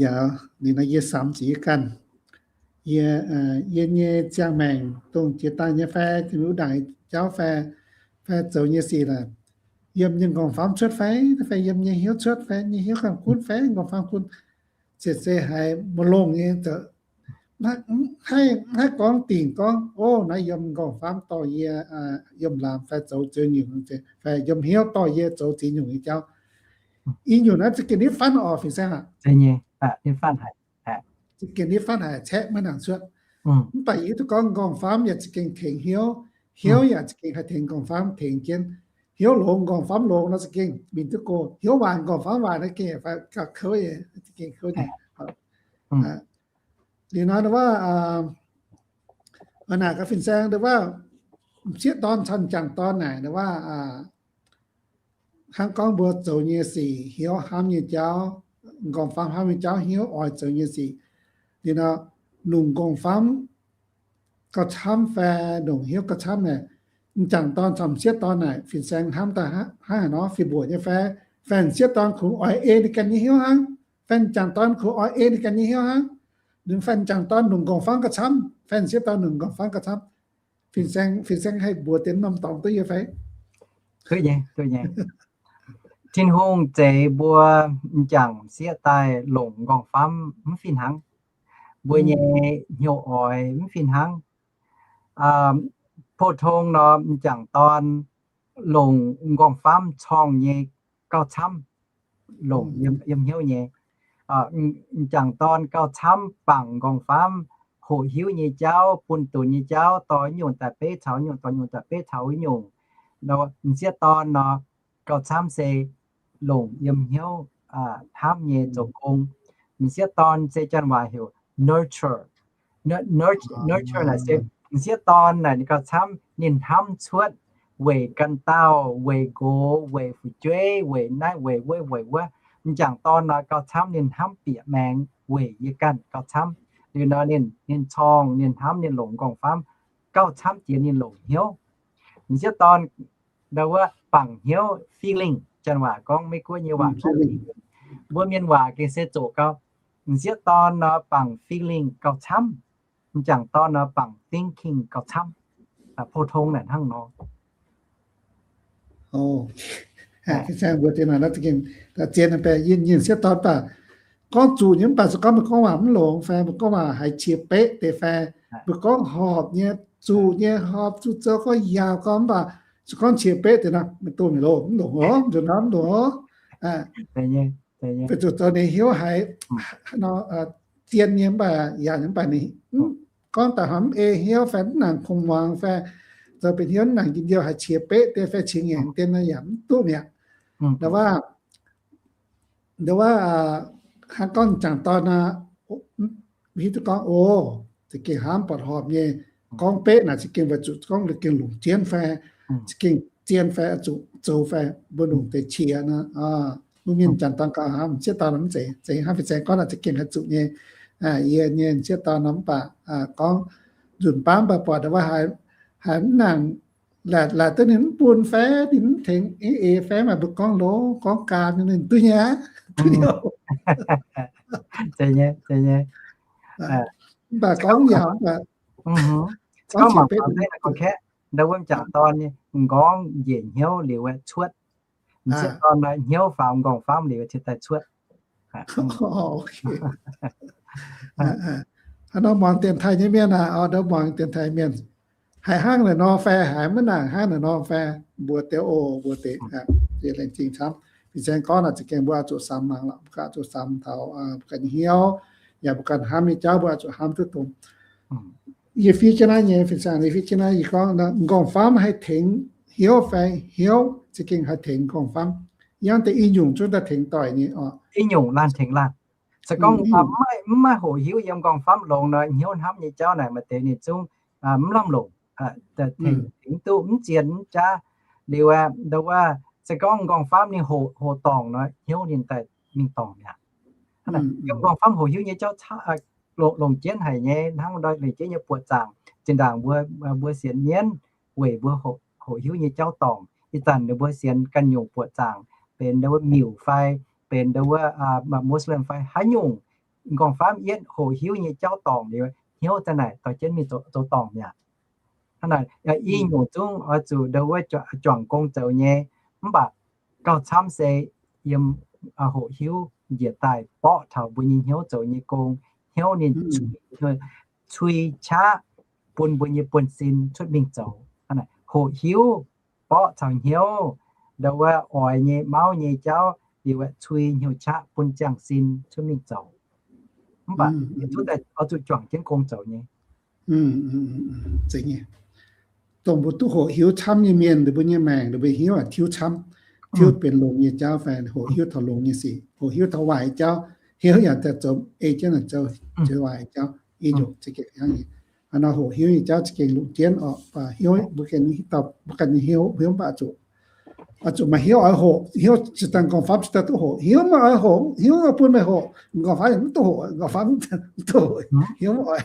Yaac ninh nor yie samx zuqc yie ganh. Yie, yie nyei ziangh maengc dongh jiex daaih nyei fai, wuov ndaangc jauv fai, fai zoux nyei sic laaix, yiem nyei nqorngv-famv cuotv fai, fai yiem nyei hnyouv cuotv fai, nyei hnyouv ganh gunv fai nqorngv-famv gunv. ziouc se haiz maiv longx nyei, haih gorngv dingc gorngv, o, naaiv yiem nqorngv-famv dorh yie, yiem laamz fai zoux ziex nyungc, fai yiem hnyouv dorh yie zoux ziex nyungc nyei jauv. I nyungc naaiv za'gengh nitv fatv oc, fin-saeng aac. Za'gengh nitv fatv haic, caeqv maiv nangc cuotv. Mv baac yie hiuv duqv gorngv nqorngv-famv yaac za'gengh tengx hnyouv, hnyouv yaac za'gengh haih tengx nqorngv-famv tengx jienv. Hnyouv longx, nqorngv-famv longx nor za'gengh mingh duqv go. Hnyouv waanc, nqorngv-famv waanc naaiv gengh fai gauh kouv, za'gengh kouv nyei. Liuz nor ndau wuov, naaic gaax fin-saeng ndau wuov, m'sieqv dorn caux m'jangc dorn naaic ndau wuov, hnangv gorngv mbuo zoux nyei sic, hnyouv hnamv nyei jauv, nqorngv-famv hnamv nyei jauv, hnyouv oix zoux nyei sic. Liuz nor, longc nqorngv-famv gauh camv fai longc hnyouv gauh camv naaic, m'jangc dorn caux m'sieqv dorn naaic fin-saeng hnamv daaih hnangv haaix nor, fih mbuoqc nyei fai, fai m'sieqv dorn kungx oix ei ninh ganh nyei hnyouv hnangv, fai m'jangc dorn kungx oix ei ninh ganh nyei hnyouv hnangv, fai m'jangc dorn longc nqorngv-famv gauh camv, fai m'sieqv dorn longc nqorngv-famv gauh camv. Fin-saeng, fin-saeng haih mbuox deix norm dorngx duqv yie fai? Duqv nyei, duqv nyei. Tin-Hungh zeix mbuo m'jangc m'sieqv daaih longc nqorngv-famv mv fih hnangv. Mbuo nyei hnyouv oix mv fih hnangv. Pou-tong nor m'jangc dorn longc nqorngv-famv corngh nyei gauh camv, longc yiem hnyouv nyei. M'jangc dorn gauh camv bangc nqorngv-famv, hoqc hiuv nyei jauv, bun dunx nyei jauv, dorh nyungc daaih beiv caux nyungc, dorh nyungc daaih beiv caux nyungc. M'sieqv dorn nor gauh camv se longc yiem hnyouv hnamv nyei zoux gong. M'sieqv dorn se janx waac heuc nurture. Nurture naaic se m'sieqv dorn naaic ninh gauh camv ninh hnamv cuotv weic ganh dauh, weic nqox, weic fu'jueiv, weic naaiv weic wuov weic wuov. M'jangc dorn nor gauh camv ninh hnamv bieqc maengx weic yie ganh gauh camv. Liuz nor ninh, ninh corngh, ninh hnamv, ninh longc nqorngv-famv gauh camv jiex ninh longc hnyouv. M'sieqv dorn ndau wuov bangc hnyouv, feeling, janx waac gorngv, Meiv-Guoqv nyei waac gorngv feeling. Mbuo mienh waac gengh se zoqc gau. M'sieqv dorn nor bangc feeling gauh camv. M'jangc dorn nor bangc thinking gauh camv. Pou-tong naaic hnangv nor. Mbuo zien, zien m'sieqv dorn baac gorngv zuqc nyei mv baac se gorngv mbuo gorngv waac mv longx fai mbuo gorngv waac haiz qiex beqv deix fai mbuo gorngv horpc nyei, zuqc nyei horpc zuqc zoux gorngv yaauc gorngv mv baac se gorngv qiex beqv deix nor, maiv duqv mingh loh, mv longx oc, nzuonx nor mv longx oc. Weic zuqc zoux ninh hnyouv haiz zien nyei mv baac yaac mv baac ninh gorngv daaih hnamv mv ei hnyouv fai mv nangc kungx muangx fai zoux benx hnyouv mv nangc njien-youh haiz qiex beqv deix fai qiex ngaengc deix nor yaac mv duqv mi'aqv. Ndau wuov, ndau wuov, hnangv gorngv m'jangc dorn nor, hiuv duqv gorngv, o, za'gengh hnamv buatc horpc nyei. Gorngv beqv naaic za'gengh weic zuqc gorngv za'gengh longc jienv fai za'gengh zien fai zuqc zoux fai mbuo longc deix qiex nor. Mbuo mienh m'jangc dorn gauh hnamv, m'sieqv dorn mv zeiz, zeiz hnangv fin-saeng gorngv naaic za'gengh haih zuqc nyei. Yie nyei m'sieqv dorn nor mv baac gorngv nzunc baav mv baac buatc ndau wuov haiz mv nangc, laaic duqv ninh mv bun fai ninh mv tengx eix fai maaih mbuo gorngv longx gorngv gaam ninh duqv nyei aqv. Mv baac gorngv yaac mv baac gorngv mangc gaax, ndau wuov m'jangc dorn nyei m'nqorngv njiec hnyouv liuz aeqv cuotv. M'sieqv dorn hnyouv faaux m'nqorngv famv liuz cingx daaih cuotv. Hnangv nor muangx dienx taaih nyei mienh aac, ndau muangx dienx taaih mienh, haiz hnangv naaic nor fai haiz maiv nangc hnangv naaic nor fai, mbuox deix oc, mbuox deix. Laengz zingh camv. Fin-saeng gorngv naaic za'gengh mbuo oix zuqc samx mangc lorqc, mbuo oix zuqc samx taux mbuo ganh nyei hnyouv, yaac mbuo ganh hnamv nyei jauv mbuo oix zuqc hnamv duqv dongz. Yie fiev jienv naaiv nyei, fin-saeng, yie fiev jienv naaiv, yie gorngv m'nqorngv famv haih tengx hnyouv fai hnyouv za'gengh haih tengx m'nqorngv famv. Yangh deix i nyungc zungv daaih tengx doic nyei oc. I nyungc laanh tengx laanh. Se gorngv mv maaih hoqc hiuv yiem m'nqorngv famv longx nor, hnyouv hnamv nyei jauv naaic maaih deix ninh zungv mv lamh longc, tengx duqv mv zien mv jaav. Liuz ndau wuov, se gorngv m'nqorngv famv ninh hoqc dorngc nor, hnyouv ninh daaih mingh dorngc mi'aqv. Yiem m'nqorngv famv hoqc hiuv nyei jauv longc jienv haic nyei, hnangv ndau lengc jeiv nyei buoqc zaangc. Zinh ndaangc mbuo, mbuo sienx mienv weic mbuo hoqc hiuv nyei jauv dorngc. Ih zanc ninh mbuo sienx ganh nyungc buoqc zaangc, benx ndau wuov miuc fai, benx ndau wuov Muslim fai haaix nyungc, m'nqorngv famv yietv hoqc hiuv nyei jauv dorngc liuz, hnyouv za'naaic dorh jienv mingh zoux dorngc mi'aqv. Hnangv naaic, i nyungc zungv oix zuqc ndau wuov juangc gong zoux nyei, mv baac gauh camv se yiem hoqc hiuv njiec daaih borqv taux mbuo nyei hnyouv zoux nyei gong, hnyouv ninh cui qaqv bun mbuo nyei buonv-sin cuotv mingh zoux. Hoqc hiuv borqv caux hnyouv, ndau wuov oix nyei mauv nyei jauv, liuz cui hnyouv qaqv bun ziangh sin cuotv mingh zoux. Mv baac oix zuqc juangc jienv gong zoux nyei. Dongh mbuo duqv hoqc hiuv camv nyei mienh, ninh mbuo nyei maengc, ninh mbuo hnyouv tiuv camv, tiuv benx longx nyei jauv fai hoqc hiuv taux longx nyei sic, hoqc hiuv taux waaic jauv, hnyouv yaac daaih zoux ei jienv zoux waaic jauv, i nyungc za'gengh hnangv nyei. Hnangv nor hoqc hiuv nyei jauv za'gengh longc jienv oc, baac hnyouv mbuo ganh, mbuo ganh nyei hnyouv, hnyouv mv baac zuqc, zuqc maaih hnyouv oix hoqc, hnyouv zinh daaih m'nqorngv famv zinh daaih duqv hoqc, hnyouv maiv oix hoqc, hnyouv bun meih hoqc, m'nqorngv famv mv duqv hoqc, m'nqorngv famv mv duqv hoqc, hnyouv mv oix.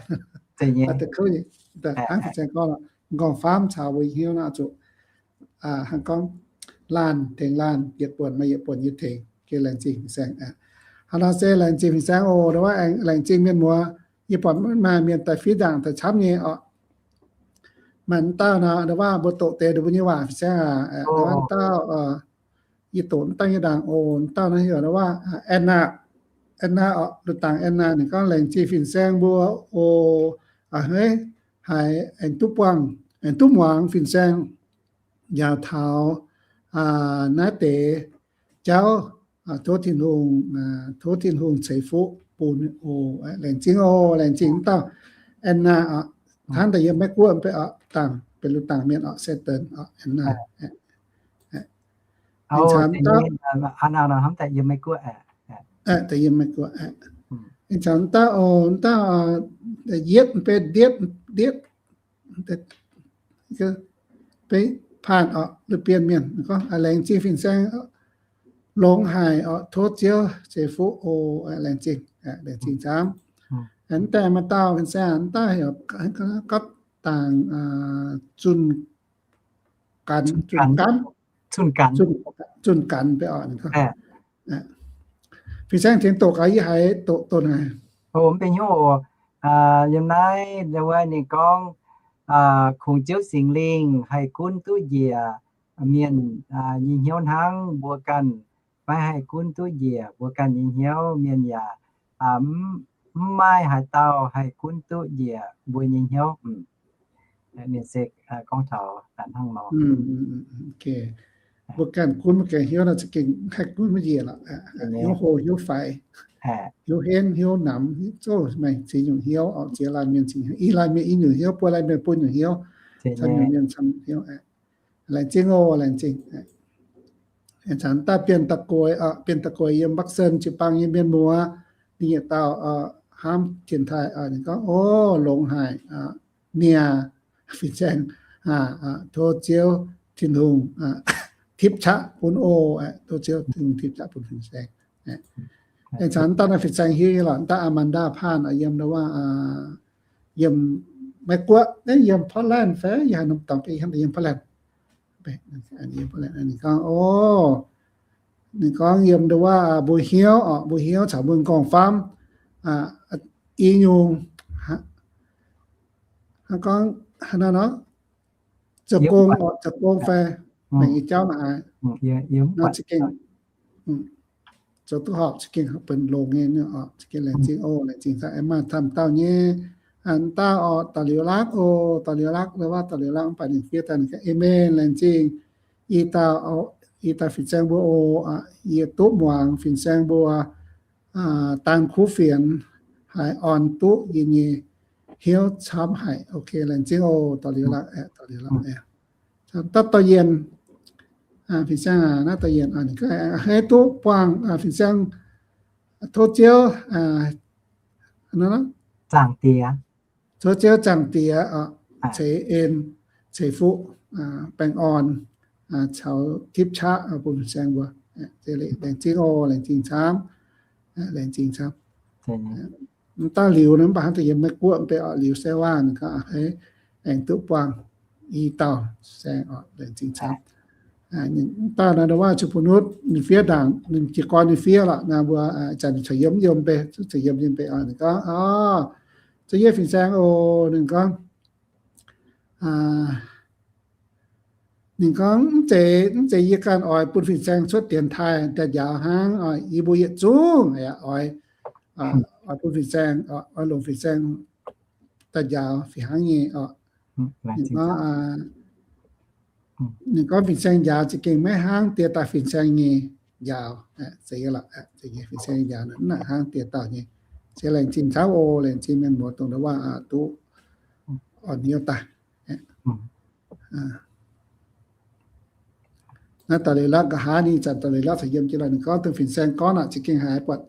Hnangv fin-saeng gorngv, m'nqorngv famv caux mbuo hnyouv naaiv zuqc hnangv gorngv laanh tengx laanh, yietc buonc maaih yietc buonc nyei tengx. Geh laengz zingh fin-saeng. Hnangv nor se laengz zingh fin-saeng oc. Ndau wuov laengz zingh mienh muoz, yie buatc maaih mienh daaih fiev ndaangc daaih camv nyei oc. Maaih dauh nor, ndau wuov mbuo doqc deix ninh mbuo nyei waac fin-saeng aac. Ndau wuov dauh, yie doqc dangh nyei ndaangc oc. Dauh naaiv heuc ndau wuov Anna, Anna oc, lu dangc Anna. Ninh gorngv laengz zingh fin-saeng mbuo oc. A'hneiv haiz aengx duqv buangh, aengx duqv muangx fin-saeng njaaux taux naaiv deix jauv, tov Tin-Hungh, tov Tin-Hungh ceix fuqv bun oc. Laengz zingh oc, laengz zingh wuov dauh Anna oc. Hnangv daaih yiem Meiv Guoqv mv bei oc, dangh benx lu dangh mienh oc, Satan oc, Anna. Hnangv daaih yiem Meiv Guoqv, daaih yiem Meiv Guoqv. Hnangv daaih oc, wuov dauh yietv mv bei ndietv, ndietv, beiv paanh oc, lu bienh mienh gorngv, laengz zingh fin-saeng, longx haic oc, tov Ziouv ceix fuqv oc. Laengz zingh, laengz zingh camv. Hnangv daaih maaih dauh fin-saeng, hnangv daaih heuc gorngv dangh Zunh Ganx, Zunh Ganx, Zunh Ganx, Zunh Ganx mv bei oc. Fin-saeng tengx doqc gaax, yie haiz doqc doqc naaic. Mv bei hnyouv oc. Yiem naaiv ndau wuov ninh gorngv, kungx Ziouv Singx Lingh haih gunv duqv njiec mienh nyei hnyouv hnangv mbuo ganh maiv haih gunv duqv njiec mbuo ganh nyei hnyouv. Mienh yaac mv maaih haaix dauh haih gunv duqv njiec mbuo nyei hnyouv. Mienh se gorngv taux hnangv nor. Mbuo ganh gunv mbuo ganh hnyouv nor za'gengh haih gunv maiv njiec lorqc. Hnyouv hlo hnyouv faix, hnyouv henv hnyouv namx, zouv maengc ziex nyungc hnyouv oc, ziex laanh mienh ziex hnyouv, i laanh mienh i nyungc hnyouv, buo laanh mienh buo nyungc hnyouv, camv nyungc mienh camv nyungc hnyouv. Laengz zingh oc, laengz zingh. Ih zanc daaih Bienh Da'Gueix oc, Bienh Da'Gueix yiem Bắc Sơn jiu-baang nyei mienh muoz, ninh yietc dauh hnamv dienx taaih, ninh gorngv, o, longx haic, niaa, fin-saeng, tov Ziouv Tin-Hungh tipv qaqv bun oc. Tov Ziouv Tin-Hungh tipv qaqv bun fin-saeng. Ih zanc daaih naaiv fin-saeng hiuv nyei lorqc, daaih Amanda paanh yiem ndau wuov, yiem Meiv Guoqv, yiem Portland fai yiem haaix norm dorngx, yiem Portland. Ninh gorngv, o, ninh gorngv yiem ndau wuov mbuo hnyouv oc, mbuo hnyouv caux mbuo m'nqorngv famv i nyungc, hnangv gorngv hnangv naaiv nor, zoux gong oc, zoux gong fai maengc nyei jauv naaic, nor za'gengh zoux duqv horpc, za'gengh benx longx nyei oc. Za'gengh laengz zingh oc, laengz zingh camv. Aengx maaih camv dauh nyei, dauh oc, dauh Liuz Lakv oc, dauh Liuz Lakv, ndau wuov dauh Liuz Lakv mv baac ninh fiev daaih ninh gorngv, amen, laengz zingh. I dauh, i dauh fin-saeng mbuo oc, yie duqv muangx fin-saeng mbuo daan kuv fienx haiz orn duqv yie nyei hnyouv camv haic. Ok, laengz zingh oc, dauh Liuz Lakv, dauh Liuz Lakv. Daaih dauh Yienh, fin-saeng aac, naaiv dauh Yienh, ninh gorngv hei duqv buangh fin-saeng, tov Ziouv, zaangc diex, tov Ziouv zaangc diex, ceix en, ceix fuqv, baengh orn, caux tipv qaqv bun fin-saeng mbuo. Laengz zingh oc, laengz zingh camv, laengz zingh camv. Mv dauh Liuz nor, mv baac hnangv daaih yiem Meiv Guoqv mv bei oc, Liuz Sai Waac ninh gorngv aengx duqv buangh i dauh saeng oc, laengz zingh camv. Mv dauh naaiv ndau wuov Zunh Bun Nutv ninh fiev ndaangc, ninh jiez gorn ninh fiev lorqc naaiv mbuo, zanc caux yiem yiem bei, caux yiem yiem bei oc, ninh gorngv, o, za'gengh fin-saeng oc, ninh gorngv, Ninh gorngv, mv zeiz, mv zeiz yie ganh oix bun fin-saeng cuotv dienx taaih daaih njaaux hnangv, yie mbuo yietc zungv oix, oix bun fin-saeng, oix longc fin-saeng daaih njaaux fih hnangv nyei oc. Ninh gorngv, ninh gorngv fin-saeng njaaux za'gengh maiv hnangv diex daaih fin-saeng nyei njaaux. Fin-saeng njaaux mv hnangv diex dauh nyei. Se laengz zingh camv oc, laengz zingh mienh muoz dongh ndau waac duqv orn hnyouv daaih. Naaiv da'leiz-latv nqa'haav ninh zanc da'leiz-latv caux yiem jienv lorqc. Ninh gorngv dongh fin-saeng gorngv aqv, za'gengh haiz buatc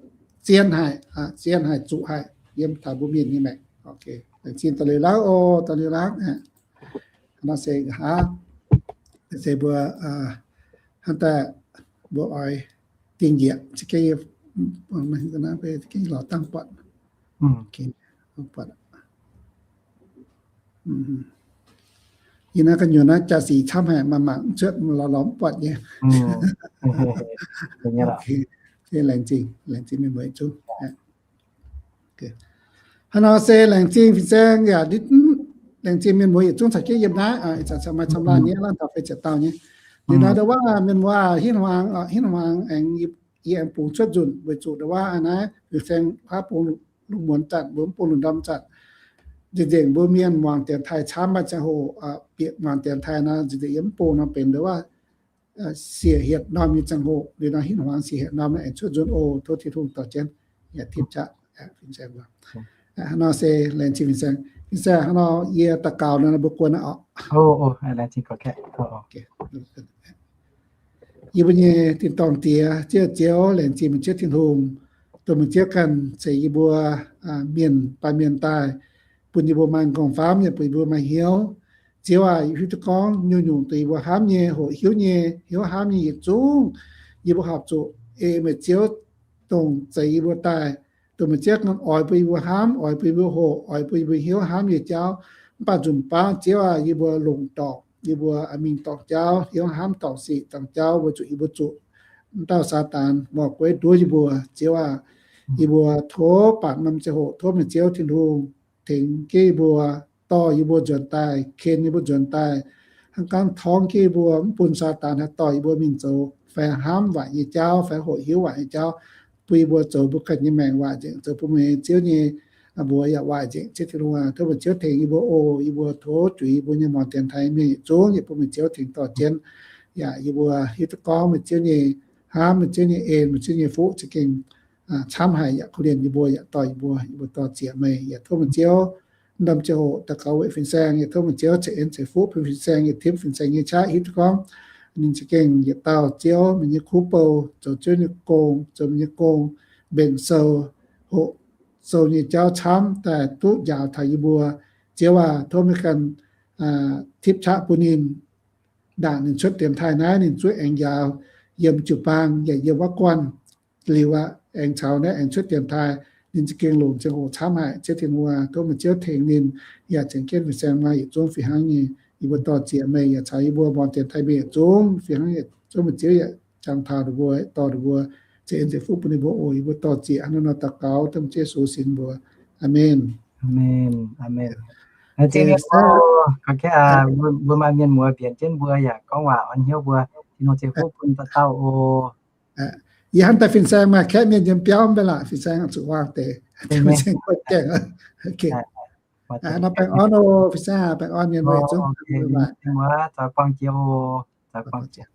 zien haic, zien haic, zuqc haic yiem taux mbuo mienh nyei maengc. Laengz zingh da'leiz-latv oc, da'leiz-latv. Nor se nqa'haav se mbuo hnangv daaih mbuo oix dingh njiec za'gengh, za'gengh lorz dangh buatc. Buatc. Yie naaiv gu'nyuoz naaiv jaa-sic camv haic, mangc mangc cuotv lorz lorz mv buatc nyei. Laengz zingh, laengz zingh mienh muoz yietc zungv. Hnangv nor se laengz zingh fin-saeng yaac laengz zingh mienh muoz yietc zungv caux jienv yiem naaiv, ih zanc maaih camv laanh nyei, laanh taux feix ziepc dauh nyei. Liuz nor ndau waac mienh muoz hinv hmuangx, hinv hmuangx aengx, yie aengx bungx cuotv nzunc weic zuqc ndau waac naaiv fin-saeng haav bung lungh muonz zanc, mbuo mv bung lungh ndorm zanc. Nzengc nzengc mbuo mienh muangx dienx taaih camv maaih ziangh hoc, bieqc muangx dienx taaih nor, nzengc nzengc yie mv bung nor benx ndau waac siec hietc norm nyei ziangh hoc. Liuz nor hinv hmuangx siec hietc norm nor aengx cuotv nzunc oc. Tov Tin-Hungh dorh jienv yaac tipv qaqv fin-saeng. Hnangv nor se laengz zingh fin-saeng. Fin-saeng, hnangv nor yie daux gaux nor mbuo guon aqv oc. Yie mbuo nyei tin-dorngh Diex, Ziouv, Ziouv, laengz zingh meih Ziouv Tin-Hungh, dongh meih Ziouv ganh ceix yie mbuo mienh baamh mienh daaih, bun yie mbuo maaih m'nqorngv faamv, yaac bun yie mbuo maaih hnyouv. Ziouv aac, yie hiuv duqv gorngv nyungc-nyungc dongh yie mbuo hnamv nyei, hoqc hiuv nyei, hnyouv hnamv nyei yietc zungv, yie mbuo horpc zuqc ei meih Ziouv dongh zeix yie mbuo daaih, dongh meih Ziouv ganh oix bun yie mbuo hnamv, oix bun yie mbuo hoqc, oix bun yie mbuo hnyouv hnamv nyei jauv. Mv baac nzunc baav Ziouv aac, yie mbuo longc dorngc, yie mbuo mingh dorngc jauv, hnyouv hnamv dorngc sic dorngc jauv, weic zuqc yie mbuo zuqc mv dauh Saadaan morc gueix nduov yie mbuo. Ziouv aac, yie mbuo tov baac norm ziangh hoc tov meih Ziouv Tin-Hungh tengx jienv yie mbuo, dorh yie mbuo nzuonx daaih, ken yie mbuo nzuonx daaih, hnangv gorngv torngv jienv yie mbuo, mv bun Saadaan haih dorh yie mbuo mingh zoux faix hnamv waaic nyei jauv, faix hoqc hiuv waaic nyei jauv, bun yie mbuo zoux mbuo ganh nyei maengc waaic nzengc, zoux bun meih Ziouv nyei mbuox yaac waaic nzengc. Ziouv Tin-Hungh aac, tov meih Ziouv tengx yie mbuo oc. Yie mbuo tov juix yie mbuo nyei muangx dienx taaih mienh yietc zungv, yaac bun meih Ziouv tengx dorh jienv. Yaac yie mbuo hiuv duqv gorngv meih Ziouv nyei hnamv, meih Ziouv nyei en, meih Ziouv nyei fuqv za'gengh camv haic, yaac korv-lienh yie mbuo, yaac dorh yie mbuo, yie mbuo dorh zieqc meih. Yaac tov meih Ziouv norm ziangh hoc daux gaux weic fin-saeng, yaac tov meih Ziouv ceix en ceix fuqv bun fin-saeng, yaac tipv fin-saeng nyei qaqv, hiuv duqv gorngv ninh za'gengh yietc dauh Ziouv, meih nyei kuv bou, zoux Ziouv nyei gong, zoux meih nyei gong, mbenc sou, hoqc sou nyei jauv camv daaih duqv njaaux taux yie mbuo. Ziouv aac, tov meih ganh tipv qaqv bun ninh, ndaangc ninh cuotv dienx taaih naaiv, ninh zuqc aengx njaaux yiem jiu-baang yaac yiem wuov guanh liuz aqv, aengx caux naaiv aengx cuotv dienx taaih. Ninh za'gengh longc ziangh hoc camv haic. Ziouv Tin-Hungh aac, tov meih Ziouv tengx ninh, yaac tengx jienv fin-saeng maaih yietc zungv fih hnangv nyei. Yie mbuo dorh zieqc meih, yaac caux yie mbuo muangx dienx taaih mienh yietc zungv fih hnangv nyei. Tov meih Ziouv yaac jangx taux ninh mbuo, dorh ninh mbuo, ceix en ceix fuqv bun ninh mbuo oc. Yie mbuo dorh zieqc hnangv naaiv nor daux gaux dengv Ziouv Yesu sin mbuox. Aamen. Aamen. Aamen. Laengz zingh mienh muoz, mbuo maaih mienh muoz mbienx jienv mbuo yaac gorngv waac orn hnyouv mbuo, Tin-Hungh ceix fuqv bun dauh dauh oc. Yie hnamv daaih fin-saeng maaih kaeqv mienh yiem biauv mv baac laaic fin-saeng zuqc wangh deix. Nor baengh orn oc, fin-saeng baengh orn mienh muoz zungv. Mienh muoz zoux buangh jiex oc, zoux buangh jiex.